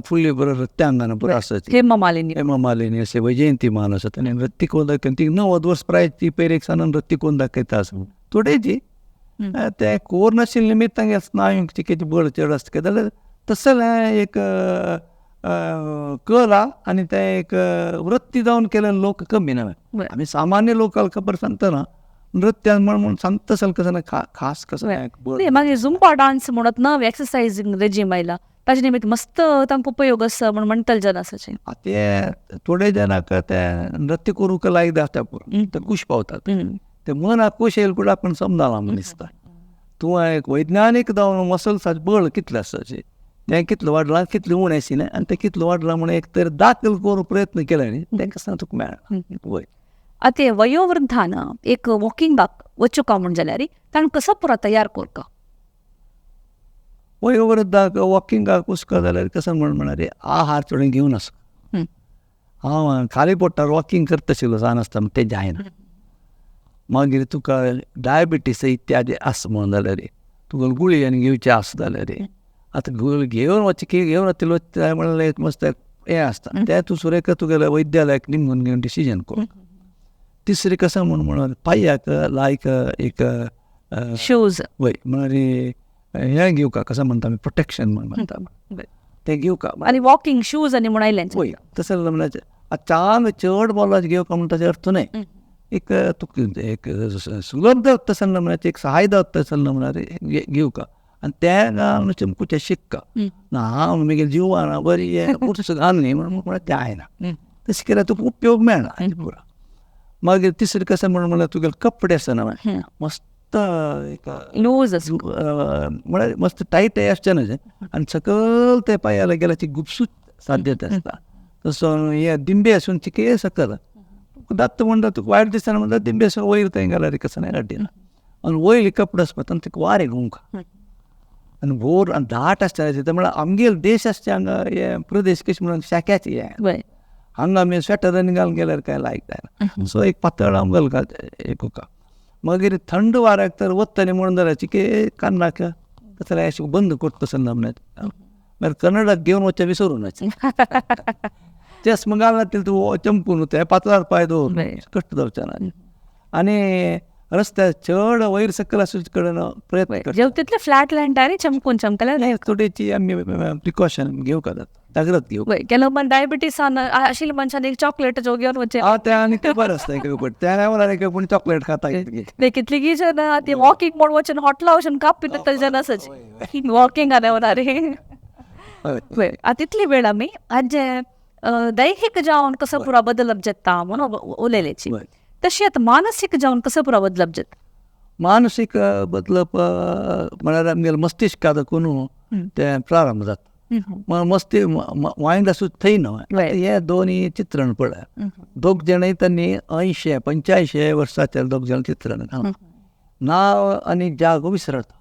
फुडली बरो नृत्यांगना बरो आसा, हेमा मालिनी, हेमा मालिनी अशें वैजयंती मान आसा, ताणें नृत्य करून दाखयता. ती 90 वर्स प्राय ती पयर एक सावन नृत्य करून दाखयता आसा. थोडेची ते कोर नाशिल्ले निमित्त तांगे स्नायूंक चिकेची बळ चड आसता जाल्यार तसलें एक कला आनी तें एक वृत्ती जावन केल्ले लोक कमी न्हय. आमी सामान्य लोकांक खबर सांगतना नृत्यान म्हणून सांगता असल कसं ना खास कसं मागीर झुंबा डान्स म्हणत नवे एक्सरसायजींग रेजीम आयला ताजे निमित्त मस्त तांकां उपयोग आसा म्हण म्हणटले जन आसा. ते थोडे जाणांक ते नृत्य करूंक लायक आसता ते खूश पावतात. ते मनाक खूश येयल कुडा आपण समजाला म्हण दिसता. तूं एक वैज्ञानीक जावन मसल्साचें बळ कितलें आसा तें कितलें वाडलां कितलें उणें आशिल्लें आनी तें कितलें वाडलां म्हण एक तर दाखल करूंक प्रयत्न केले न्ही तें कसं तुका मेळना. वय आतां वयोवृद्धान एक वॉकिंगाक वचूका म्हण जाल्यार ताणें कसो पुरो तयार करका? वयोवृद्धाक वॉकिंगाक वचका जाल्यार कसं म्हण म्हळ्यार आहार थोडें घेवन आसा. हांव खाली पोटार वॉकिंग करता आशिल्लो सान आसतना तें जायना. मागीर तुका डायबिटीस इत्यादी आसा म्हण जाल्यार तुका गुळी आनी घेवची आसा जाल्यार आतां गुळी घेवन वचचे की घेवन वतलो म्हणल्यार एक मस्त हें आसता तें तूं सुरेख तुगेल्या वैद्यालयाक निमगून घेवन डिसिजन कर. तिसरी कसं म्हण म्हणून पांयाक लायक एक शूज वय म्हळ्यार हें घेवका कसं म्हणटा आमी प्रोटेक्शन म्हण म्हणटा तें घेवका आनी वॉकिंग शूज आनी म्हण आयलें. वय तशें म्हणल्यार आतां चड बॉलाच घेवका म्हण ताचो अर्थ न्हय. एक तुका एक सुलभ तशें म्हळ्यार एक सहाय तशें म्हळ्यार घेवका आनी तें चमकूचें शिक्का ना हांव मागीर जिवान बरी पुर्स घाल न्ही म्हणून म्हळ्यार तें जायना. तशें केल्यार तुका उपयोग मेळना आनी पुरो. मागीर तिसरें कशें म्हण म्हणल्यार तुगेले कपडे आसता न्हय मस्त एक लूज म्हळ्यार मस्त टायट आसचें न्हय आनी सकयल ते पांयाला गेल्यार गुपसूत साध्यता आसता. तसो हे दिंबे आसून चिके सकयल दात्त म्हणटा तुका वायट दिसतना म्हणटा दिंबे आसून वयर थंय घाल्यार कसं नाही अड्डिना. आनी वयले कपडे आसता तांकां तुका वारें घुंवका आनी भोर आनी दाट आसता ते म्हळ्यार आमगेले देश आसचे हांगा हे प्रदेश कशें म्हणून शाक्याचे हे हांगा आमी स्वेटर आनी घालून गेल्यार कांय लायक जायना. सो एक पातळ आमगेल एक उका. मागीर थंड वाऱ्याक तर वतली म्हणून जाल्यार चिके कान्नाक तसलें अशें बंद करता तसलें मागीर कन्नडाक घेवन वचचें विसरून चस्मा घालना तितलें तूं चमकून तें पातळार पांय दवर कश्ट जावचें ना. आनी रस्त्यार चड वयर सकयल आसूचे कडेन प्रयत्न करता तितले फ्लॅट लँडारी चमकून चमकले थोडेची आमी प्रिकॉशन घेवका जाता जाग्रत घेवंक. ಕೆಲವು ಮಂದಿ ಡಯಾಬಿಟಿಸ್ आशिल्ल्या मनशान एक चॉकलेट घेवन वचचें. तें आनी तें बरें आसता एक पण तें पूण चॉकलेट खाता कितलीं जाणां ती वॉकिंग म्हूण वचून हॉटला वचून काप पितले जन आसाची वॉकिंग आनी आतां तितली वेळ आमी आजे दैहीक जावन कसो पुरो बदलप जाता म्हणून उलयल्याची तशी आतां मानसीक जावन कसो पुरो बदलप जाता? मानसीक बदलप म्हळ्यार आमगेलें मस्तिष्का दाखोवन तें प्रारंभ जाता. मस्ती मायंड आसूं थंय न्हय हे दोनी चित्रण पळय दोग जाणां तांणी 80 85 वर्साचेर दोग जाण चित्रण नांव आनी जागो विसरता.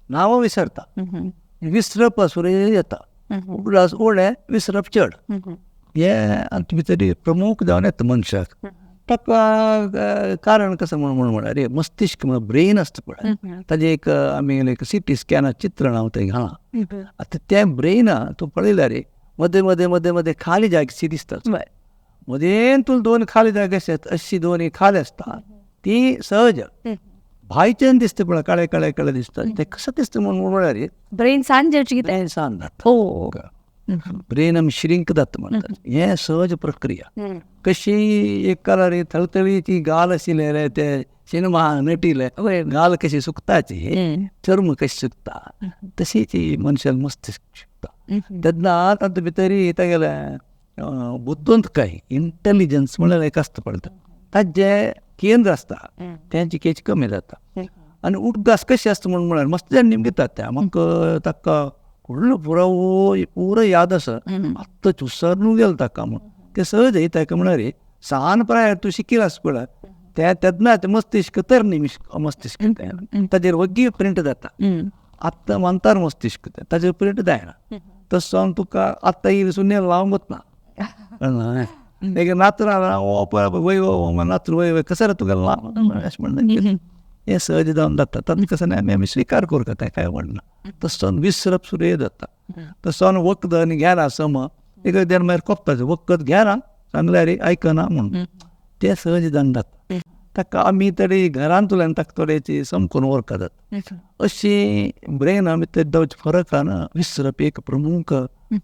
नांवां विसरता विसरप सुरेश येता उगडास उणें विसरप चड हे आमचे भितर प्रमुख जावन येता मनशाक. ताका कारण कसं म्हणून म्हळ्यार मस्तिष्क म्हळ्यार ब्रेन आसता पळय ताजें एक आमी एक सिटी स्कॅनार चित्रण हांव थंय घालां. आतां तें ब्रेना तूं पळयल्यार मदें मदें मदें मदें खाली जागशी दिसता. मदें तुका दोन खाली जागे आसतात अशी दोन खाली आसता ती सहज भायच्यान दिसता पळय काळे काळे काळे दिसता तें कसं दिसता म्हणून म्हळ्यार ब्रेन सान जावचें कितें ब्रेन सान जाता. ब्रेन आमी श्रिंक जाता म्हणटात हें सहज प्रक्रिया. कशी एक कलर थळथळीची गाल आशिल्ले ते सिनेमा नटिले गाल कशी सुकताची चर्म कशी सुकता तशी ती मनशान मस्तिष्क सुकता. तेन्ना तातूंत भितर तागेलें बुद्धवंतकाय इंटेलिजन्स म्हणल्यार एक आसता पळय ताजें केंद्र आसता तेंची केच कमी जाता. आनी उडगास कशें आसता म्हणून म्हळ्यार मस्त जाण निमगितात ते म्हाका ताका व्हडलो पुरो पुरो याद आसा आत्तां विसरून गेलो ताका म्हूण तें सहज येता म्हळ्यार सान प्रायार तूं शिकील आसा पळय तें तेन्ना मस्तिष्क तरणी मस्तिष्क ताजेर वग्गी प्रिंट जाता. आत्तां मानतार मस्तिष्क तें ताजेर प्रिंट जायना. तशें जावन तुका आत्तां येयली सुन्य लावंक वतना एक नातरां वय नातरू वय वय कसं तुका लाव अशें म्हणून हें सहज जावन जाता. तातूंत कसं न्हय आमी आमी स्विकार करता तें कांय व्हडना. तशें जावन विसरप सुरें जाता. तशें जावन वखद आनी घेना सम एक देन मागीर कोपता वखद घेना सांगल्यार आयकना म्हणून तें सहज जावन जाता. ताका आमी तरी घरांतल्यान ताका थोडेची समकून वळखतात. अशी ब्रेना भितर जावचे फरकान विसरप एक प्रमुख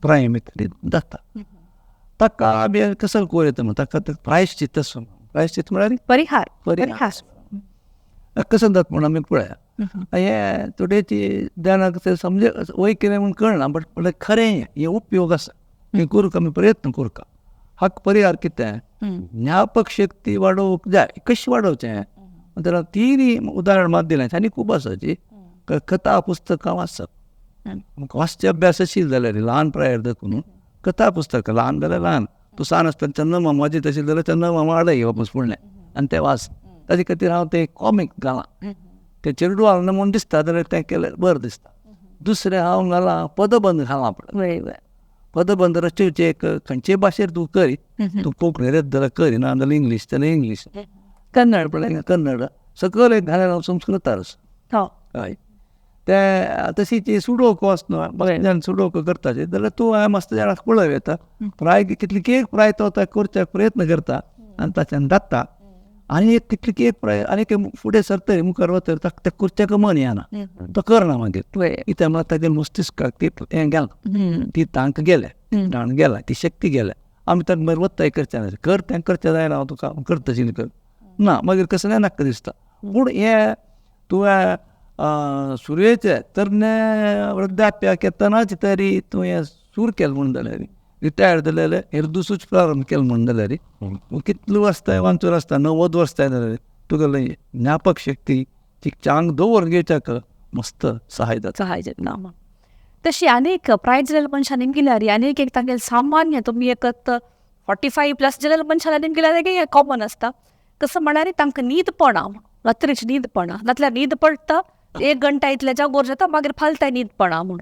प्राय भितर जाता. ताका आमी कसो कोर येता म्हण ताका प्रायश्चित आसूं, प्रायश्चित म्हळ्यार परिहार, परिहार कसो जाता म्हूण आमी पळया. हें थोडेची जाणांक तें समज वय कितें म्हूण कळना, बट म्हणल्यार खरें हें उपयोग आसा, हें करूंक आमी प्रयत्न करूंक. हाका परिहार कितें, ज्ञापक शक्ती वाडोवंक जाय. कशें वाडोवचें जाल्यार तिनूय उदाहरण मात दिलें आनी खूब आसा जी कथा पुस्तकां वाचप. वाचचे अभ्यास आशिल्लो जाल्यार ल्हान प्रायेर देखून कथा पुस्तकां, ल्हान जाल्यार ल्हान, तूं सान आसतना चंदमामा वाचीत आशिल्लो जाल्यार चंदमामा हाडय वापस फुडलें आनी तें वाच. ताजे खातीर हांव तें कॉमीक घालां, तें चेरडूं घालना म्हूण दिसता जाल्यार तें केल्यार बरें दिसता. दुसरें हांव घालां पदबंध घालां, पळय पदबंध रचोवचे एक खंयचे भाशेर तूं करी, तूं कोंकणी रचत जाल्यार करी, ना जाल्यार इंग्लीश जाल्यार इंग्लीश, कन्नड पळय कन्नड सकयल एक घालें हांव संस्कृतार. हय, तें तशीच सुडोकू आसा न्हू, जाण सुडोकू करता जाल्यार तूं मस्त जाणांक पळोवं येता. प्राय कितली एक प्राय तो करच्याक प्रयत्न करता आनी ताच्यान जाता. आनी एक कितली एक प्राय आनी फुडें सरतरी मुखार वतरी ताका तें करच्याक मन येना, तो करना मागीर. कित्याक म्हळ्यार तागेल्या मस्तिष्काक ती हें गेलां, ती तांक गेल्या, ताण गेला, ती शक्ती गेल्या. आमी ताका मागीर वत्ताय करचें ना, कर तें करचें जायना हांव तुका करता कर ना, मागीर कसलें नाका दिसता. पूण हें तुवें सुरवेचे तरणे वृद्धाप्याक येतनाच तरी तुवें सूर केलें म्हूण जाल्यार, रिटायर्ड जाल्यार हेर दुसूच प्रारंभ केलो म्हूण जाल्यार कितलो वर्सां वांचून आसता, 90 वर्सां जाल्यार तुगेली ज्ञापक शक्ती ती चांग दवर घेवच्याक मस्त सहाय जाता. सहाय जाता. तशी अनेक प्राय जाल्ल्या मनशां निमगिल्यार आनीक एक तांगेले सामान्य तुमी एक 45 प्लस जाल्ल्या मनशां निमगिल्यार हें कॉमन आसता. कसो म्हळ्यार तांकां न्हीद पडना, रात्रीची न्हीद पडना, नातल्यार न्हीद पडटा 1 घंटा इतले जागोर जाता, मागीर फालताय न्हीद पडना म्हूण.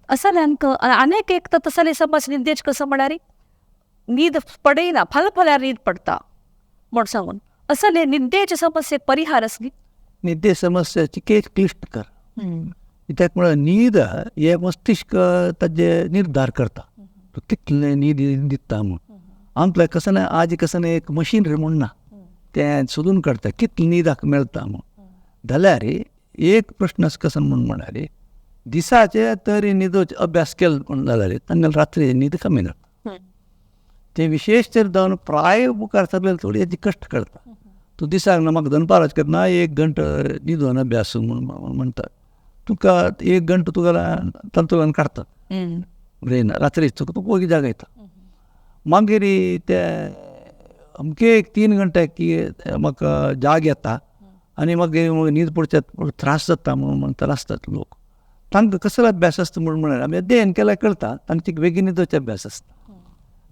असल्यांक आनीक एक तर तसले समज न्हिदेच कसो म्हळ्यार न्हीद पडयना, फाल फाल्यार न्हीद पडटा म्हूण सांगून असले न्हिदेचे समस्येक परिहार आसली. न्हिदे समस्याची केक क्लिश्ट कर, कित्याक म्हळ्यार न्हीद हे मस्तिष्क ताजे निर्धार करता तूं कितलें न्हीद दिता म्हूण. आमकां कसं ना आज कसं ना एक मशिनरी म्हूण ना, तें सोदून काडटा कितलें न्हिदाक मेळटा म्हूण. जाल्यार एक प्रश्न आसा कसो म्हूण म्हळ्यार दिसाचे तरी न्हिदोवचे अभ्यास केलो म्हूण जाल्यार तांगेले रात्री न्हीद कमी जाता. ते विशेश तर जावन प्राय मुखार सरलेले थोडी हेजी कश्ट करता. तूं दिसाक ना म्हाका दनपाराच करना 1 घंटो न्हिदोन अभ्यास म्हूण म्हणटा, तुका 1 घंटो तुका तातूंतल्यान काडटा ब्रेन, रात्री तुका तूं वगी जागयता. मागीर ते अमके एक 3 घंटे की म्हाका जाग येता आनी मागीर न्हीद पडच्या त्रास जाता म्हूण म्हणटा आसतात लोक. तांकां कसलो अभ्यास आसता म्हूण म्हळ्यार आमी अध्ययन केल्यार कळटा तांचे बेगीन न्हिदोवचे अभ्यास आसता.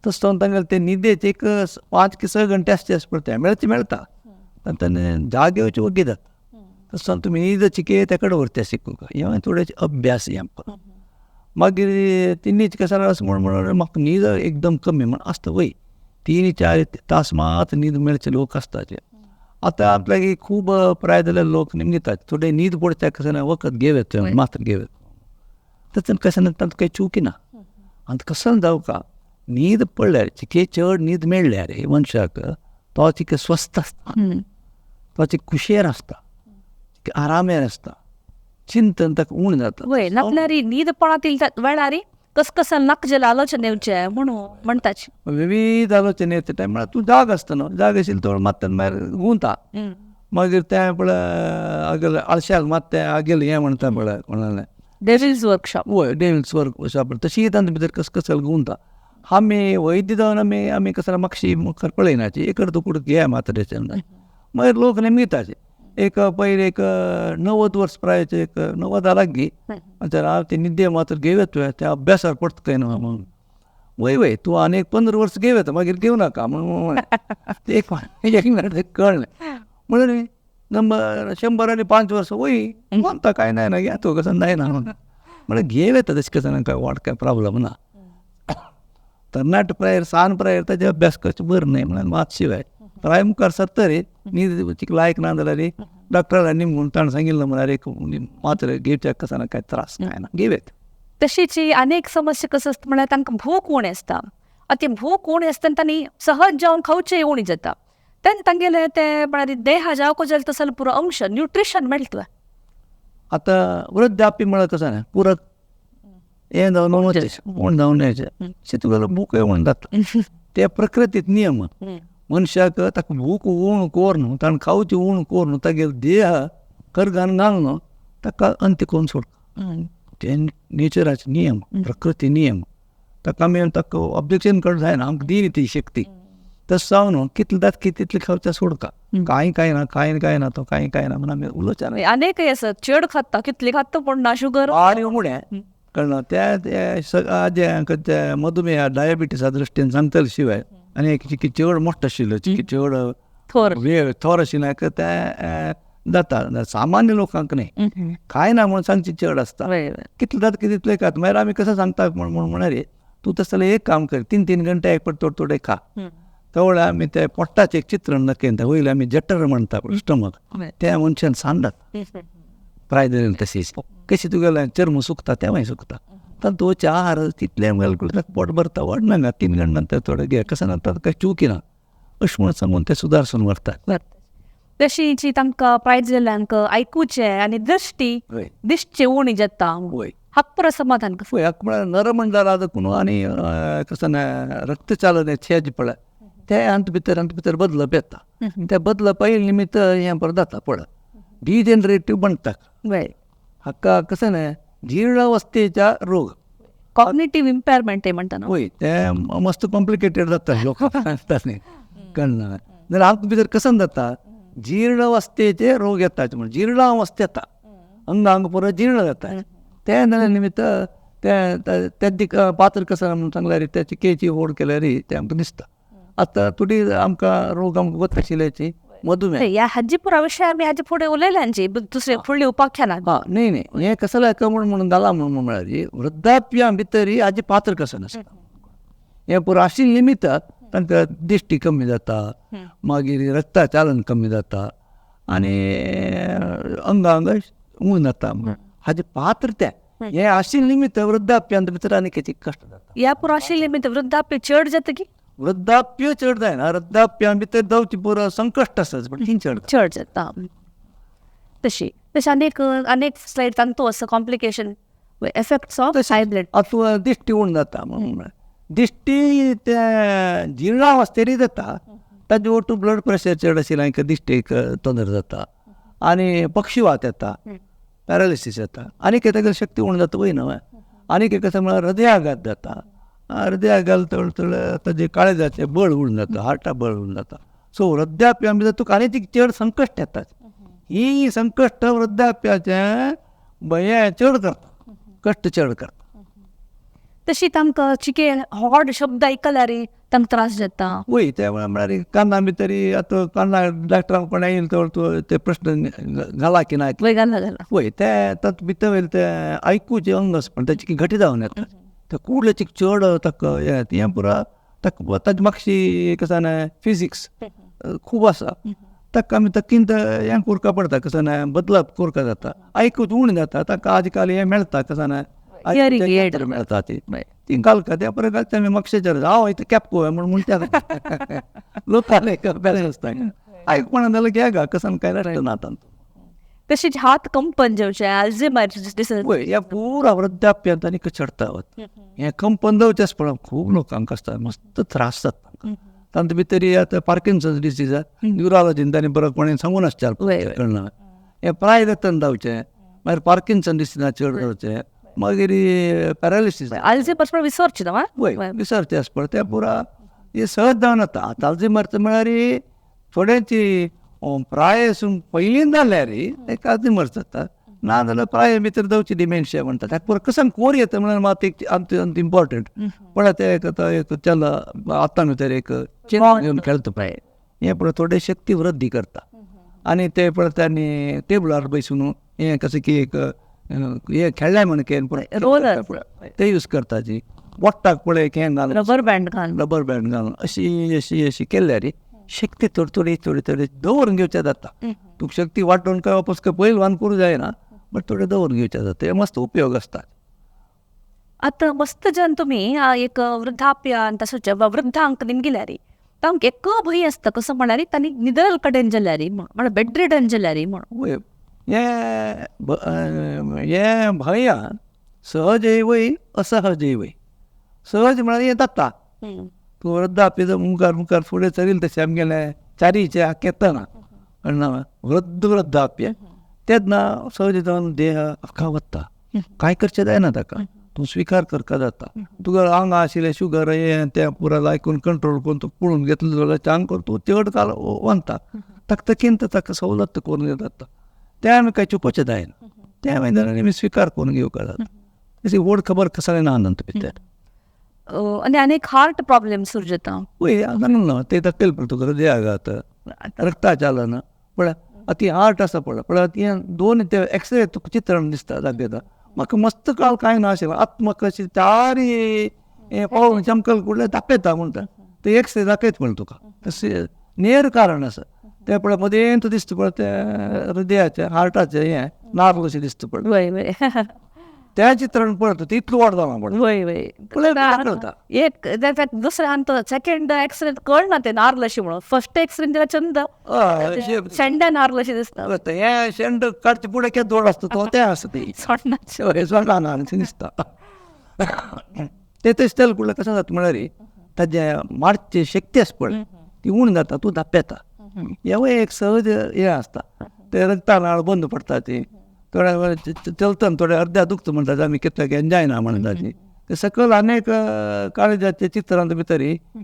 तसो जावन तांगेले ते न्हिदेचे एक 5 की 6 घंटे आसचे अशें पडटा, मेळचे मेळटा आनी जाग येवचे वगी जाता. तसो जावन तुमी न्हीद चिके त्या कडेन व्हरचे शिकूंक, हें थोडेशें अभ्यास हें आमकां. मागीर तिनीच कशें आसा म्हूण म्हणून म्हाका न्हीद एकदम कमी म्हण आसता वय, 3-4 तास मात न्हीद मेळचे लोक आसता. आतां आपल्याक खूब प्राय जाल्ले लोक निमगितात थोडे न्हीद पडच्या कशें ना वखद घेवत मात्र घेवत, तशें कशें ना तांकां काही चुकी ना. आनी कसो जावका न्हीद पडल्यार चिके चड न्हीद मेळ्ळ्यार मनशाक तो चिके स्वस्थ आसता, तो चिके खुशयेर आसता, आरामेर आसता, चिंतन ताका उणें जाता. वय नातल्यार न्हीद पडा वेळार कसकसान नाका जाल्लें आलोचन येवचें म्हणून म्हणटाच. विविध आलोचन येता टायम म्हळ्यार तूं जाग आसता न्हू, जाग आशिल्लो थोडो मात्ता मागीर गुंता, मागीर तें पळय आगेले आळशाक मात तें आगेलें हें म्हणटा पळय कोणालें डेविल्स वर्कशॉप. वय डेविल्स वर्कशॉप तशी तांचे भितर कसकसल गुंता. आमी वैद्य जावन आमी आमी कसो मातशी मुखार पळयनाची एकर तुकूड घे मात्रेचे मागीर लोक नेमिताचे. एक पयलीं एक 90 वर्स प्रायचे एक 90 लागीं हांव ते न्हिदे मात्र घेवया तुवें त्या अभ्यासार पडटा काय न्हू म्हणून. वय वय तूं आनी एक 15 वर्स घेवया मागीर घेवं नाका म्हणून एक एक कळ्ळें म्हणून नंबर 100 आनी 5 वर्सां वय मानता काय ना घे तूं कसं जायना म्हणून म्हळ्यार घेव येता तशें कसं काय वाट काय प्रॉब्लम ना. तरणाटे प्रायर सान प्रायर ताजे अभ्यास करचें बरें न्हय म्हळ्यार मात शिवाय प्राय मुखार सरतरी न्हीद लायक ना जाल्यार डॉक्टरांनी म्हूण ताणें सांगिल्लें म्हळ्यार एक मात्र घेवच्याक कसो ना काय त्रास काय ना घेवयेत. तशीच अनेक समस्या कसं आसता म्हळ्यार तांकां भूक उणें आसता. आतां ती भूक उणें आसतना तांणी सहज जावन खावचें उणें जाता. तेन्ना तांगेले ते म्हळ्यार देहा जावको जाल तसो पुरो अंश न्युट्रिशन मेळटा. आतां वृद्धाप्य म्हळ्यार कसं ना पुरक हें जावन वचें उण जावन यायचें अशें तुगेलो भूकय उण जाता. ते प्रकृतीत नियम मनशाक ताका भूक उण कोर न्हू ताणें खावची उण कोर न्हू तागेलो देह करगान घाल न्हू ताका अंत्य करून सोडटा. ते नेचराचे नियम प्रकृती नियम ताका आमी ताका ऑब्जेक्शन करूंक जायना आमकां दिली ती शक्ती. तशें जावन कितलें जाता तितलें खावचें सोडका कांय कांय ना कांय कांय ना तो कांय कांय ना म्हूण आमी उलोवचें ना. आनी आसा चड खाता कितले खाता पूण ना शुगर वाड उणें कळना त्या आज्यांक ते मधुमेह डायबिटीसा दृश्टीन सांगतले शिवाय आनी एक चिकी चड मोठो आशिल्लो चिकी चड थोर वेळ थोर आशिल्ले ते जाता सामान्य लोकांक न्ही कांय ना म्हूण सांगची चड आसता कितलें जाता तितलें खाता. मागीर आमी कसो सांगता म्हूण म्हळ्यार तूं तशें जाल्यार एक काम कर 3-3 घंटे एक फावट थोडे थोडे खा. तवळ आमी ते पोट्टाचें एक चित्रण दाखयता वयलें आमी जठर म्हणटा स्टमक त्या मनशान सान जाता प्राय जालें तशीच कशी तुगेलें चर्म सुकता तें मागीर सुकता. तातूंत आहार तितलें पोट भरता वाडना गा 3 घंटे नंतर थोडें घे कसं ना काय चुकी ना अशें म्हणून सांगून ते सुदारसून व्हरतात. तशी जी तांकां प्रायज जाल्ल्यांक आयकुचें आनी दृश्टी दिश्टी उणी जाता हाका पुरो समाधान कसो पळय हाका म्हळ्यार नरमंडळ देखून आनी कसं ना रक्तचालन छेज पळय ते अंत भितर अंत भितर बदलप येता. ते बदलप येयले निमित्त हें बरें जाता पळय डिजनरेटीव म्हणटा हाका कसं ना जीर्णावस्थेच्या रोग कॉग्निटीव इम्पेरमेंट म्हणटा न्हू. वय ते मस्त कॉम्प्लिकेटेड जाता लोकांक न्ही कळना जाल्यार आमकां भितर कसं जाता जीर्णावस्थेचे रोग येता म्हणजे जीर्णावस्था येता अंगांग पुरो जीर्ण जाता ते जाल्या निमित्त ते ते पात्र कसं म्हणून सांगल्यार ते चिकेची ओड केल्यार ते आमकां दिसता. आतां थोडी आमकां रोग आमकां गोत आशिल्ल्याची मधुमेह ह्या हाजी पुरा विशय आमी हाजे फुडें उलयल्यांची दुसरे फुडले उपाख्यानां. हां न्ही न्ही हें कसलें म्हूण म्हणून घालां म्हणून म्हळ्यार वृद्धाप्या भितर हाजें पात्र कसं नासता हें पुरो आशिल्ले निमित्त तांकां दिश्टी कमी जाता मागीर रक्ताचालन कमी जाता आनी अंगांग उण जाता हाजें पात्र तें हें आशिल्ले निमित्त वृद्धाप्यांत भितर आनी कितें कश्ट जाता. ह्या पुरो आशिल्ले निमित्त वृद्धाप्य चड जाता की वृद्धाप्य चड जायना वृद्धाप्या भितर जावची पुरो संकश्ट आसा पण ती चड चड जाता. तशी तशें अनेक अनेक स्लायड तांतू आसा complication effects of high blood. आतां दिश्टी उण जाता म्हणून दिश्टी ते जिर्णावस्थेरी जाता ताजे ओटू ब्लड प्रेशर चड आशिल्ल्या दिश्टीक तोंदर जाता आनी पक्षीवात येता पॅरालिसीस येता आनी तागेली शक्ती उण जाता वय न्हय. आनी कसं म्हळ्यार हृदयाघात जाता हृदयाघात थोडे थोडे ताजे काळजाचें बळ उण जाता हार्टा बळ उण जाता. सो वृद्धाप्या भितर तुका आनी ती चड संकश्ट येतात ही संकश्ट वृद्धाप्याचें हें चड करता कश्ट चड करता. तशी तांकां चिके हॉड शब्द आयकल्यार तांकां त्रास जाता. वय ते म्हळ्यार काना भितर आतां काना डॉक्टरांक कोण येयल तर ते प्रश्न घाला की ना वय घाला घाला वय ते तातूंत भितर वयले ते आयकुचें अंग आसा पण ताची घटी जावन येता ते कुडल्याची चड ताका हें पुरो ताका ताजी मातशी कसं ना फिजिक्स खूब आसा ताका आमी तकींत हें करपा पडटा कसं ना बदलप करपा जाता आयकूच उणें जाता ताका आज काल हें मेळटा कसं ना मेळटा ती ती घालता त्या परत घालता आमी मातशें हांव इतलें कॅप म्हूण म्हणटा लोकांक अभ्यास आसता आयकपणा जाल्यार घे गा कसं काय ना आतां. तशीच हात कंपन जावचें अल्झायमर्स डिसीज वय ह्या पुरा वृद्धाप्यांत आनी चडता वता हें कंपन जावचेंच पळय खूब लोकांक आसता मस्त त्रास जाता तांचे भितर आतां पार्किन्सन्स डिसीज न्युरोलॉजीन ताणें बरो कोणें सांगून आसचें कळना हें प्राय जाता जावचें मागीर पार्किन्सन डिसीजा चड जावचें मागीर पॅरालिसीस अल्झायमर्स पण विसरचे ना वय विसरचें आसता पळय तें पुरा हें सहज जावन वता. आतां अल्झायमर्स म्हळ्यार थोड्यांची प्राय पयलीं जाल्यार ताका अल्झायमर्स जाता ना जाल्यार प्राय भितर जावची डिमेन्शिया म्हणटा ताका पुरो कसं कोर येता म्हळ्यार मात एक आमचें इम्पॉर्टंट पळय तें एक आतां एक चल आतां भितर एक चेन घेवन खेळटा पळय हें पळय थोडे शक्ती वृद्धी करता आनी ते पळय तांणी टेबलार बसून हें कशें की एक हे खेळ्ळें म्हण केन रोलर ते यूज करता जी बोट्टाक पळय हें घालून रबर बँड घालून रबर बँड घालून अशी अशी अशी केल्यार शक्ती थोडी थोडी थोडी थोडी दवरून घेवच्या जाता. तुका शक्ती वाटोवन काय वापस काय पैलवान करूं जायना बट थोडें दवरून घेवचें जाता हे मस्त उपयोग आसता. आतां मस्त जन तुमी एक वृद्धाप्यान तसोच वृद्धांक निमगिल्यार तांकां एक भंय आसता कसो म्हळ्यार तांणी निद्रल कडेन जाल्यार म्हण, म्हळ्यार बेड रिडन जाल्यार म्हण. वय, हें भंय सहजय वय असहजय वय. सहज म्हळ्यार हें जाता, तूं वृद्धाप्य मुखार मुखार फुडें चलील तशें आमगेलें चारीचें आख्खें ना वृद्ध वृद्धाप्य तेन्ना सहज जावन देह आख्खा वता, कांय करचें जायना ताका, तूं स्विकार करका जाता. तुका आंगा आशिल्लें शुगर हें तें पुरा लायकून कंट्रोल करून तूं पळोवन घेतलें जाल्यार चांग करून तूं चड काल वंता ताका तकीन ताका सवलत करून जाता. तें आमी कांय चुकोचें जायना, तें मागीर आमी स्विकार करून घेवपाक जाता. तशी व्हड खबर कसलें ना नंतर भितर. आनी आनीक हार्ट प्रॉब्लेम सुरू जाता. वय ना ते दाखयल पळय तुका हृदयाघात रक्ताचालन पळय आतां ती हार्ट आसा पळय पळय ती दोन ते एक्सरे तुका चित्रण दिसता दाखयता. म्हाका मस्त काळ कांय ना आशिल्लें, आतां म्हाका अशी चारी पळोवन चमकल कुडले दाखयता म्हणटा ते एक्सरे दाखयता पळय तुका, तशें नेर कारण आसा तें पळय मदेंत दिसता पळय तें हृदयाचें हार्टाचें हें नार्ल अशें दिसता पळय, त्या चित्रण पळयता तितलो व्हड जाला पळय. वय वय एक दुसऱ्या हांत सेकंड एक्सरे कळना ते नार्ल अशें म्हणून, फर्स्ट एक्सरे तिका चंद शेंड्या नार्ल अशें दिसता. हें शेंड काडचे फुडें केदो व्हड आसता तो तें आसा ती सोडना ना दिसता. तें तशें तेल कुडलें कशें जाता म्हळ्यार ताजें मारची शक्ती आसा पळय ती उण जाता, तूं धापेता. हेंवूय एक सहज हें आसता. ते रक्तानाळ बंद पडटा ती थोड्या चलतना थोडे अर्द्या दुखता म्हणटा आमी कित्याक एन्जॉयना म्हणटा ती ते सकयल अनेक काळजाच्या चित्रांत भितर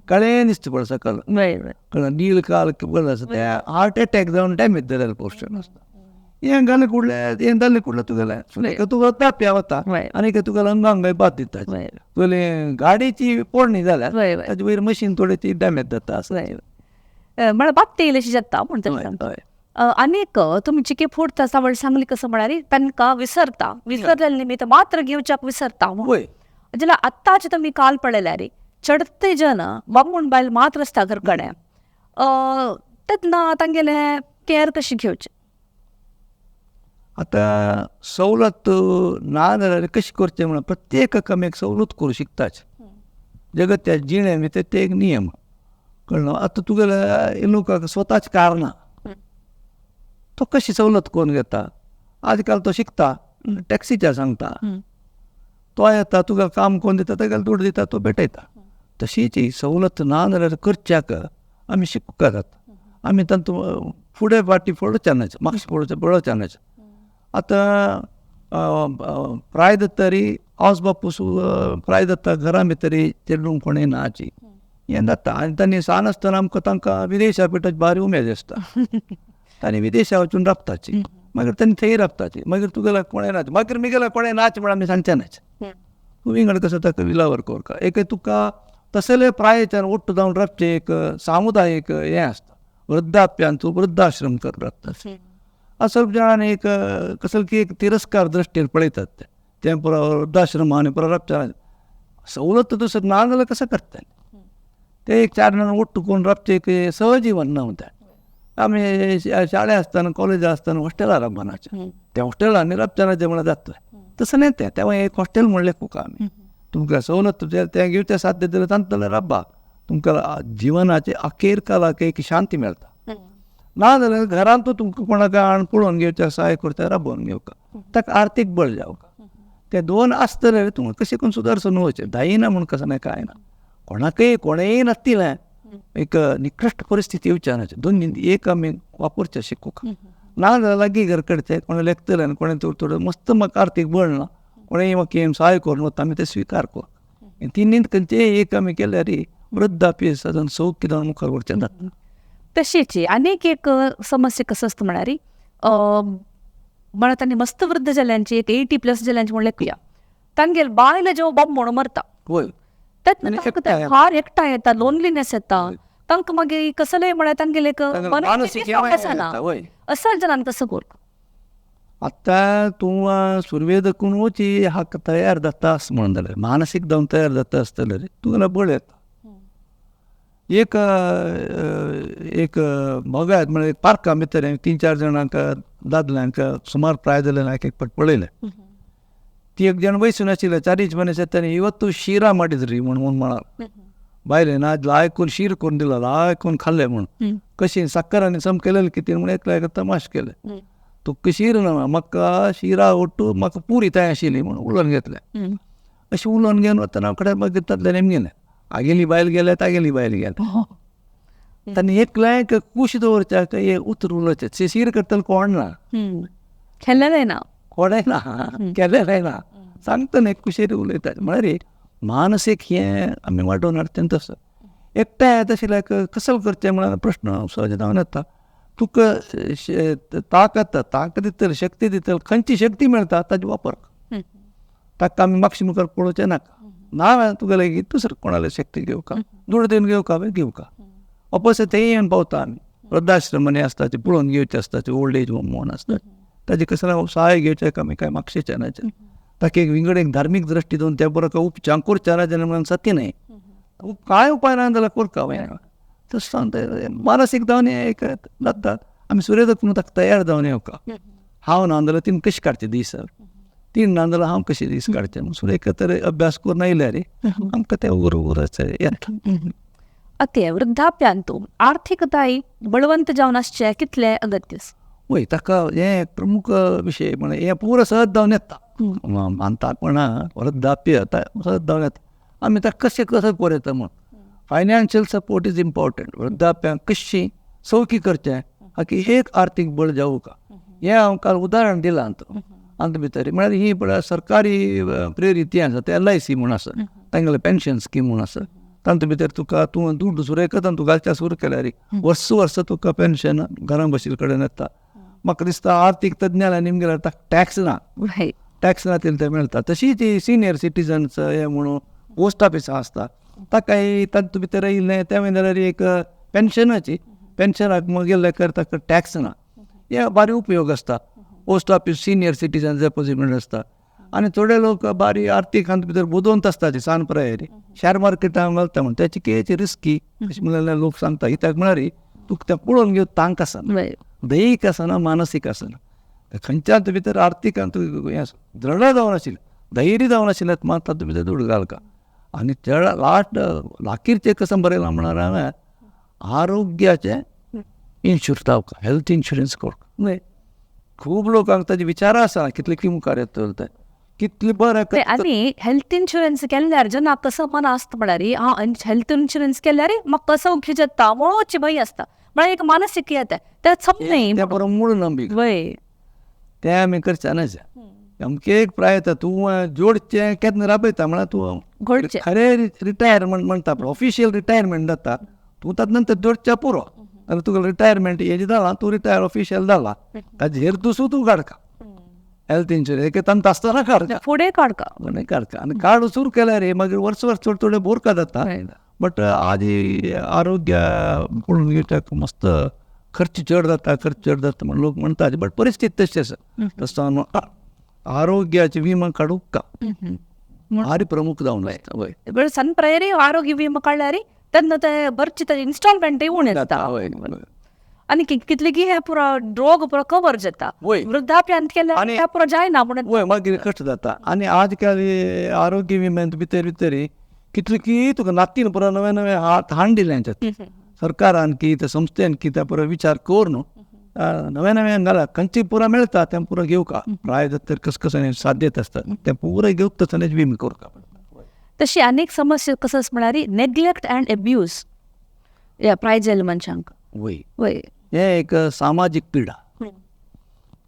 काळें दिसता पळय सकयल नील काळ आसा ते हार्ट एटॅक जावन डॅमेज जालेलें पोर्शन आसता. हें घालें कुडलें हें जालें कुडलें तुगेलें तुका ताप्या वता आनी तुका अंगांग बाद दिता. तुगेली गाडयेची पोरणी जाल्यार ताजे वयर मशीन थोडी ती डॅमेज जाता. म्हळ्यार बात्ते इल्लेशी जाता म्हणटा. आनीक तुमी चिके फोडटा सावळ सांगली कसं म्हळ्यार तांकां विसरता, विसरलेले निमित्त मात्र घेवच्याक विसरता. जाल्यार आत्ताचे तुमी काल पळयल्यार चडते जन बामूण बायल मात्र आसता घर कडेन, तेन्ना तांगेले केअर कशी घेवची? आतां सवलत ना जाल्यार कशी करचें म्हणून प्रत्येकाक आमी एक सवलत करूं शिकताच. जगत त्या जिणे भितर ते एक नियम कळ्ळो. आतां तुगेल्या लोकांक स्वताच कारणां तो कशी सवलत करून घेता. आजकाल तो शिकता टॅक्सीच्या सांगता, तो येता तुका काम करून दिता, ताका दुड दिता, तो भेटयता. तशीच ही सवलत ना जाल्यार करच्याक आमी शिकूंक जाता. आमी तांतूं फुडें फाटीं पळोवचें न्हय, मागशें पळोवचें पळोवचें न्हय. आतां प्राय तरी आवस बापूस प्राय जाता घरा भितरी चेडूं कोणूय नाची हें जाता. आनी तांणी सान आसतना आमकां तांकां विदेशा पेटत भारी उमेद आसता, तांणी विदेशा वचून राबताची, मागीर तांणी थंय राबताची, मागीर तुगेल्या कोणें नाच, मागीर मिगेल्या कोणें नाच म्हण आमी सांगचे नाच. तूं विंगड कसो ताका विलावर करका एक तुका तसले प्रायेच्यान ओट्ट जावन राबचें एक सामुदायीक हें आसता. वृद्धाप्यान तूं वृद्धाश्रम कर राबता. असो जाणांनी एक कसलो की एक तिरस्कार दृश्टीन पळयतात ते तें पुरो वृद्धाश्रम आनी पुरो राबचें सवलत दुसरें ना जाल्यार कसो करता ते एक चार जाणां ओट्ट करून राबचें एक सहजीवन ना म्हणटा. आमी शाळे आसतना कॉलेजा आसतना हॉस्टेलार राबनाचे, त्या हॉस्टेलांनी राबचें म्हणल्यार जाता तसें न्हय तें. तेव्हा एक हॉस्टेल म्हणलें तुका आमी तुमकां सवलत तें घेवचें साध्य जाल्यार तांतलें राबा, तुमकां जिवनाचे अखेर कालाक एक शांती मेळटा. ना जाल्यार घरांत तुमकां कोणाक हाडून पळोवन घेवचें सहाय करता राबोवन घेवका, ताका आर्थीक बळ जावका. ते दोन आसतले तुमकां कशें करून सुदारसून वचचें जायना म्हूण कसो ना कांय ना, कोणाकय कोणेय नासतिलें एक निकृश्ट परिस्थिती येवची ना. दोन एक आमी वापरचें शिकूंक ना जाल्यार लागीं घर कडचें कोणें लेखतलें आनी कोणें थोडो थोडो मस्त म्हाका आर्थीक बळ ना, कोणेंय म्हाका सहाय करून वता आमी तें स्विकार कर. तिन्ही खंयचेय एक आमी केल्यार वृद्धाप्य साधन सौख्य जावन मुखार वचचें जाता. तशीच आनीक एक समस्या कसो आसता म्हळ्यार म्हळ्यार तांणी मस्त वृद्ध जाल्यांची एक 80+ जाल्यांची म्हणल्यार कुया तांगेर बायल जेव्हा बाब म्हणून मरता तेन्ना फार एकठांय येता, लोनलीनेस येता तांकां, मागीर कसलें म्हळ्यार तांगेले एक आसना असं जाणांक कसो कर. आतां तूं सुरवेदकून वची हाका तयार जाता अशें म्हणून जाल्यार मानसीक जावन तयार जाता आसतलें तुका बळ येता. एक एक बघायत म्हळ्यार पार्का भितर 3-4 जाणांक दादल्यांक सुमार प्राय जाल्यांक एक एक फावट पळयलें. ती एक जण वयसून आशिल्ले चारीच मनीस तांणी ಇವತ್ತು ಶಿರಾ ಮಾಡಿದ್ರಿ म्हणून म्हळा बायलेन आज लायकून शीर करून दिला, लायकून खाल्लें म्हूण, कशी साकर आनी सम केलें कितें म्हूण एकल्या तमाश केलें. तुका शीर ना, म्हाका शिरा ಒಟ್ಟು म्हाका पुरी तयार आशिल्ली म्हूण उलोवन घेतलें. अशें उलोवन घेवन वतना कडेन मागीर तातलें नेमगेलें आगेली बायल गेल्या, तागेली बायल गेल्या. तांणी एकल्याक कूश दवरच्याक एक उतर उलोवचें, शीर करतलो कोण ना, केलेलें ना, कोणें ना, केलेलें ना, सांगता न्ही कुशेर उलयता. म्हळ्यार मानसीक हें आमी वाडोवन हाडचें तसो एकठांय येता आशिल्ल्याक कसल करचें म्हळ्यार प्रश्न सहज जावन येता. तुका ताकत ताकद दितली, शक्ती दितली, खंयची शक्ती मेळटा ताजो वापर. ताका आमी मागशे मुखार पळोवचें नाका. ना तुका लेगीत दुसरें कोणाले शक्ती घेवका, दुडू दिवन घेवका, घेवका ऑपोस तेय येवन पावता. आमी वृद्धाश्रमांनी आसता ते पळोवन घेवचे आसता, ते ओल्ड एज होम म्हणून आसता, ताजे कसले सहाय घेवचें आमी कांय मागशेचें नाचे. ताका एक विंगड एक धार्मीक दृश्टी दिवन त्या बरो उपचार करचे ना जाल्यार म्हणून सत्य न्हय, कांय उपाय ना जाल्यार करता. तशें सांगता मानसीक जावन एक जाता. आमी सुर्योदक ताका तयार जावन येवका. हांव ना जाल्यार तीन कशें काडचे दीस, तीन ना जाल्यार हांव कशें दीस काडचे म्हूण सुरेख तर अभ्यास करून आयल्यार आमकां तें उर उरच येता. आतां वृद्धाप्यांतू आर्थीकताय बळवंत जावन आसचें कितलें अगत्य? वय, ताका हें एक प्रमुख विशय म्हळ्यार हें पुरो सहज जावन येता. मानता कोणा वृद्धाप्य सहज जावन येता. आमी ताका कशें कसो करूं येता म्हूण फायनान्शियल सपोर्ट is important. वृद्धाप्यांक कशी सौखी करचें हाका एक आर्थीक बळ जावं का, हें हांव काल उदाहरण दिलां आतां भितर. म्हळ्यार ही पळय सरकारी प्रेरीत हें आसा, तें LIC म्हूण आसा, तांगेलें पेन्शन स्कीम म्हूण आसा. तातूंत भितर तुका तूं दुडू सुरयकत तूं घालच्या सुरू केल्यार वर्स वर्स तुका पेन्शन घरां बशिल्ले कडेन येता. म्हाका दिसता आर्थीक तज्ञांनी निमगेल्यार ताका टॅक्स ना, टॅक्स ना तें मेळटा. तशी ती सिनियर सिटीजन्स हें म्हणून पोस्ट ऑफिसां आसता, ताकाय तातूंत भितर येयलें तें जाल्यार एक पेन्शनाची पेन्शनाक गेल्ले कर ताका टॅक्स ना, हे बारी उपयोग आसता. Post office senior citizen deposit आसता. आनी थोडे लोक बारी आर्थीक हातूंत भितर बुदवंत आसता, ते सान प्रायेर शेअर मार्केटान घालता म्हूण तेची कितें रिस्की अशें म्हणल्यार लोक सांगता. कित्याक म्हळ्यार तुका तें पळोवन घेवंक तांक आसना, दैहीक आसना, मानसीक आसना, खंयच्या भितर आर्थीक हें दृढ जावन आशिल्लें, धैर्य जावन आशिल्लें मात तातूंत भितर दुडू घालका. आनी चड लास्ट लाखीरचें कसम बरयलां म्हळ्यार हांवें आरोग्याचें इन्शुरन्स जावका, हेल्थ इन्शुरन्स करता. खूब लोकांक ताजे विचार आसा कितले की मुखार येतलो ते कितले बरें. आनी हेल्थ इन्शुरन्स केल्यार जेन्ना कसो मन आसता म्हळ्यार हांव हेल्थ इन्शुरन्स केल्यार म्हाका कसो जाता म्हणून भंय आसता, म्हळ्यार एक मानसीक येता तें समजय तें बरो मूळ नंबीक वय तें आमी करचें ना. अमके एक प्राय येता तूं जोडचें केन्ना राबयता म्हळ्यार तूं खरें रिटायरमेंट म्हणटा, ऑफिशियल रिटायरमेंट जाता, तूं तातूंत नंतर जोडच्या पुरो. आनी तुका रिटायरमेंट एज जाला, तूं रिटायर ऑफिशियल जाला, ताजेर तूं तूं काडका हेल्थ इन्शुरन्स तांकां आसतना काडका, फुडें काडका, फुडें काडका. आनी कार्ड सुरू केल्यार मागीर वर्स वर्स थोडे थोडे बोरका जाता. बट आदी आरोग्य पळोवन घेवच्याक मस्त खर्च चड जाता, खर्च चड जाता म्हण लोक म्हणटा, बट परिस्थिती तशी आसा. तसो आरोग्याचे विमा काडूंक का भारी प्रमुख जावन आसता. वय सण प्रायरी आरोग्य विमा काडल्यार तेन्ना ते बरचे ताजे इन्स्टॉलमेंटय उणें जाता आनी कितले की हे पुरो रोग पुरो कवर जाता. वृद्धाप्यांत केल्यार ते पुरो जायना म्हणून वय मागीर कश्ट जाता. आनी आज काल आरोग्य विम्यांत भितर भितर कितले की तुका नातीन पुरो नवे नवे हात हाण दिले सरकारान की त्या संस्थेन की त्या पुरो विचार करून नवे नवे घाला खंयची पुरो मेळटा तें पुरो घेवका. प्राय जाता तर कस कसं साध्यत आसता तें पुरो घेवक तसलें विमो करता. तशी अनेक समस्या कसो म्हळ्यार नेग्लेक्ट अँड एब्यूज ह्या प्रायजेल मनशांक. वय वय हें एक सामाजीक पिडा,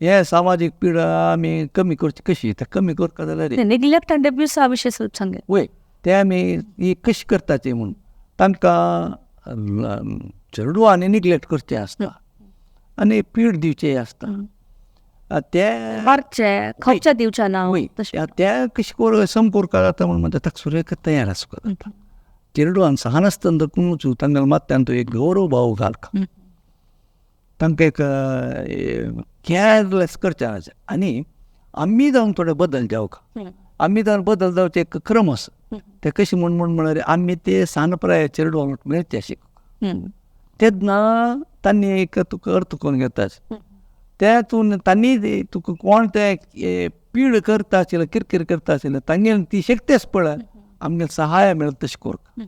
हे सामाजीक पिडा आमी कमी करची कशी, ते कमी करता जाल्यार नेग्लेक्ट अँड एब्यूज हा विशय स्वल्प सांगे. वय ते आमी ही कशी करताची म्हूण तांकां चेडवांनी निग्लेक्ट करचें आसता आनी पीड दिवचें आसता, ते मारचे खर्च दिवचे ना, ते कशें कर सम करता जाता म्हूण म्हणटा ताका सुरेख तयार आसपा जाता. चेडवान सान आसतना कोणूच तांकां मात्यान तो एक गौरव भाव घालता, तांकां एक कॅरलेस करचें आसा. आनी आमी जावन थोडे बदल जावका, आमी जावन बदल जावचे एक क्रम आसा. ते कशें म्हूण म्हूण म्हळ्यार आमी ते सान प्राय चेडवांक मेळचे शिक तेन्ना तांणी एक तुका अर्थ करून घेता, तेतून तांणी तुका कोण ते पीड करता आशिल्ले, किरकीर करता आशिल्ले, तांगेली ती शक्ती आसा पळय आमगे सहाय मेळत तशें करूंक.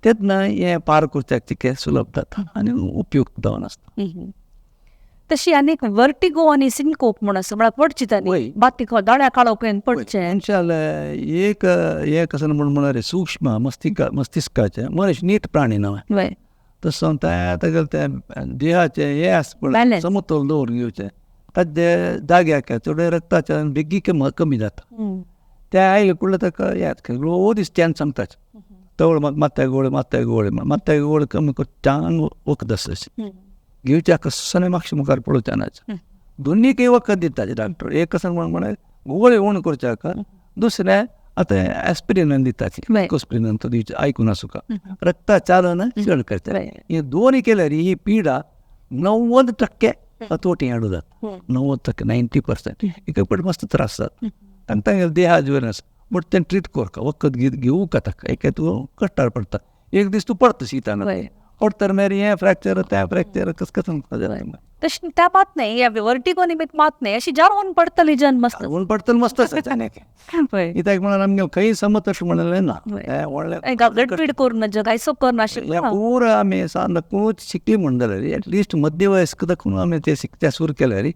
तेन्ना हें पार करच्याक तितकें सुलभ जाता आनी उपयुक्त जावन आसता. तशी आनीक वर्टिगो आनी सिनकोप म्हूण आसा, म्हळ्यार पडची तांणी बाती दोळ्या काळोख पडचें. मनशाले एक हें कसं म्हण म्हळ्यार सूक्ष्म मस्तिष्काचें मनीस नीट प्राणी न्हय, तसो तागेलें तें देहाचें हें आसता पळय समतोल दवरून घेवचें, ताजे जाग्याक थोडें रक्ताचें बेगीन कमी जाता. तें आयलें कुडलें ताका हें रोज त्यान सांगताच तवळ म्हाका मात्या गोळी मात्या गोळी मात्या गोळी कमी कर चांग वखद आसता घेवच्या कसलें मातशें मुखार पळोवचें ना. दोनीकय वखद दिता डॉक्टर, एक कसं म्हण म्हळ्यार गोळी उण करच्याक, दुसरें आतां एस्पिरिनान दिता, कोस्प्रिनान तो दिवचें आयकून आसूका रक्ता चालन चड करता. हे दोनूय केल्यार ही पिडा 90% हतोटी हाडू जाता, 90% 90%. एक पट मस्त त्रास जाता तांकां, तांगेलें देहा बरें आसा बट तें ट्रीट करका वखद घेवका ताका, एक तूं कश्टार पडटा, एक दीस तूं पडटा शिताना पडटा मागीर हें फ्रॅक्चर तें फ्रॅक्चर कस कसं. तशें त्या मात न्हय, ह्या वर्टिगो निमित्त मात न्हय, अशी जारून पडटली जन मस्त पडटलें मस्त आसा कित्याक म्हळ्यार आमगे खंय समत अशें म्हणलें ना, व्हडलें गडबीड करून कांयसो करना पुरा आमी सान शिकली म्हण जाल्यार एटलिस्ट मध्यवयस्क दाखोवन आमी ते शिकच्या सुरू केल्यार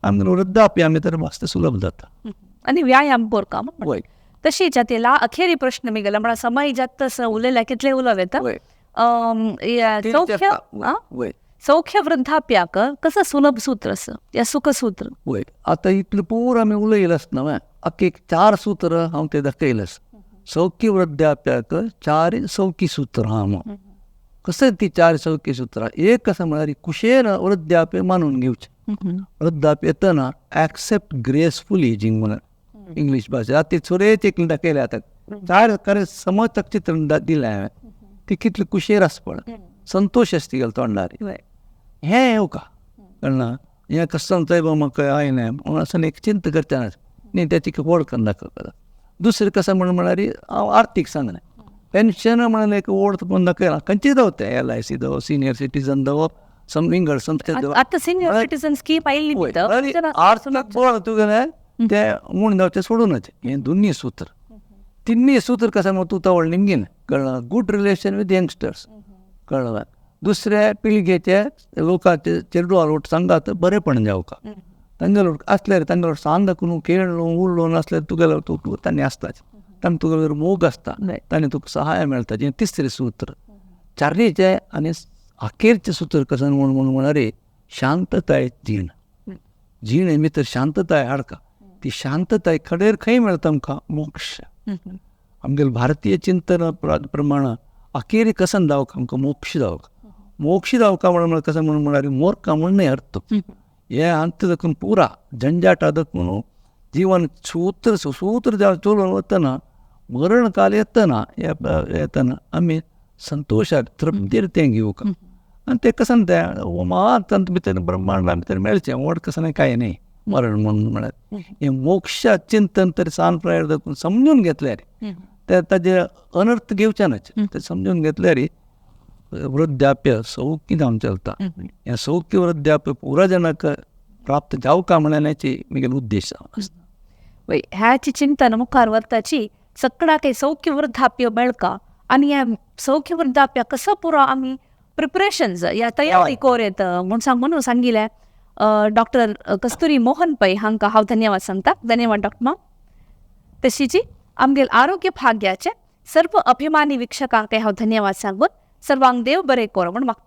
आमगे वृद्धाप्य आमी तर मस्त सुलभ जाता आनी व्यायाम करका. तशी जातीला अखेरी प्रश्न मी गेला म्हळ्यार समय जात तसं उलयल्या कितले उलोवं येता. सौख्य वृद्धाप्याक कसं सुलभ सूत्र असं या सुखसूत्र? वय आतां इतलें पूरा आमी उलयलें आसना न्हय, एक 4 सूत्र हांव ते दाखयलें. सौख्य वृद्धाप्याक 4 सौखी सूत्र आहा म्हूण. कसं ती 4 सौखी सूत्रां? एक कसं म्हळ्यार कुशेन वृद्धाप्य मानून घेवचें, वृद्धाप्य येतना एक्सेप्ट ग्रेसफूल एजिंग म्हणून इंग्लीश भाशेंत आतां ती चोरयेच एक दाखयलें आतां 4 खरें समज चित्र दिलें हांवें, ती कितली कुशेर आसा पळय, संतोश आसता तिगेल्या तोंडार, हें येवका कळना हें कसं थंय म्हाका आयलें म्हणून असं एक चिंता करचें ना न्ही, तें तिका व्हड करून दाखयता. दुसरें कसं म्हण म्हळ्यार हांव आर्थीक सांगलें, पेन्शन म्हणून एक ओड करून दाखयला, खंयची जावं तें LIC जावं सिनियर सिटीजन जावं विंगड संस्थे जावं. आतां सिनियर सिटीजन स्कीम आयिल्ली आर्थीक बळ तुगेलें तें म्हूण जावचें सोडूनच हें दोनूय सूत्र तिन्ही सूत्र कसं म्हण तूं तवळ निमगीन कळ्ळें, गुड रिलेशन विथ यंगस्टर्स कळ्ळें, दुसऱ्या पिळगेचे लोकांचे चेडवां सांगात बरेपण जावका तांगेलो आसल्यार तांगेलो सांग दाखोवन खेळ्ळो उरलो नासल्यार तुगेलो तूं तांणी आसताच, तांणी तुगेलो मोग आसता, तांणी तुका सहाय मेळटा. हें तिसरें सूत्र. चारीचें आनी अखेरचें सूत्र कसं म्हण म्हण म्हळ्यार शांतताय जीण, जीणे भितर शांतताय हाडका, ती शांतताय खडेर खंय मेळटा आमकां? मोक्ष. आमगेले भारतीय चिंतन प्रमाण अखेर कसन जावका आमकां मोक्ष जावका. मोक्ष जावका म्हण कसं म्हण म्हळ्यार मोरका म्हण न्हय अर्थ, हें अंत दाखोवन पुरा झंझाटा दाखोवन जीवन सूत्र सूत्र जावन चलोवन वतना मरण काल येतना येतना आमी संतोशाक तृप्तीर तें घेवका आनी तें कसं तें मात तातूंत भितर ब्रह्मांडा भितर मेळचें व्हड कसं कांय न्हय मरण म्हणून म्हळ्यार. हें मोक्ष चिंतन तर सान प्रायर दाखोवन समजून घेतल्यार ते ताजे अनर्थ घेवचे नाच, ते समजून घेतल्यार वृद्धाप्य सौख्य जावन चलता. हें सौख्य वृद्धाप्य पुरा जाणांक प्राप्त जावका म्हणण्याची म्हगेलो उद्देश आसा. वय ह्याची चिंतन मुखार व्हरताची सगळ्याक सौख्य वृद्धाप्य मेळका आनी ह्या सौख्य वृद्धाप्य कसो पुरो आमी प्रिपरेशन्स या तयारी कोर येता म्हूण सांग म्हणून सांगिल्लें डॉक्टर कस्तुरी मोहन पै हांकां हांव धन्यवाद सांगता. धन्यवाद डॉक्टर माम. तशीची आमगेल आरोग्य भाग्याचे सर्व अभिमानी वीक्षकांक हांव धन्यवाद सांगून सर्वांक देव बरें कोर म्हूण मागता.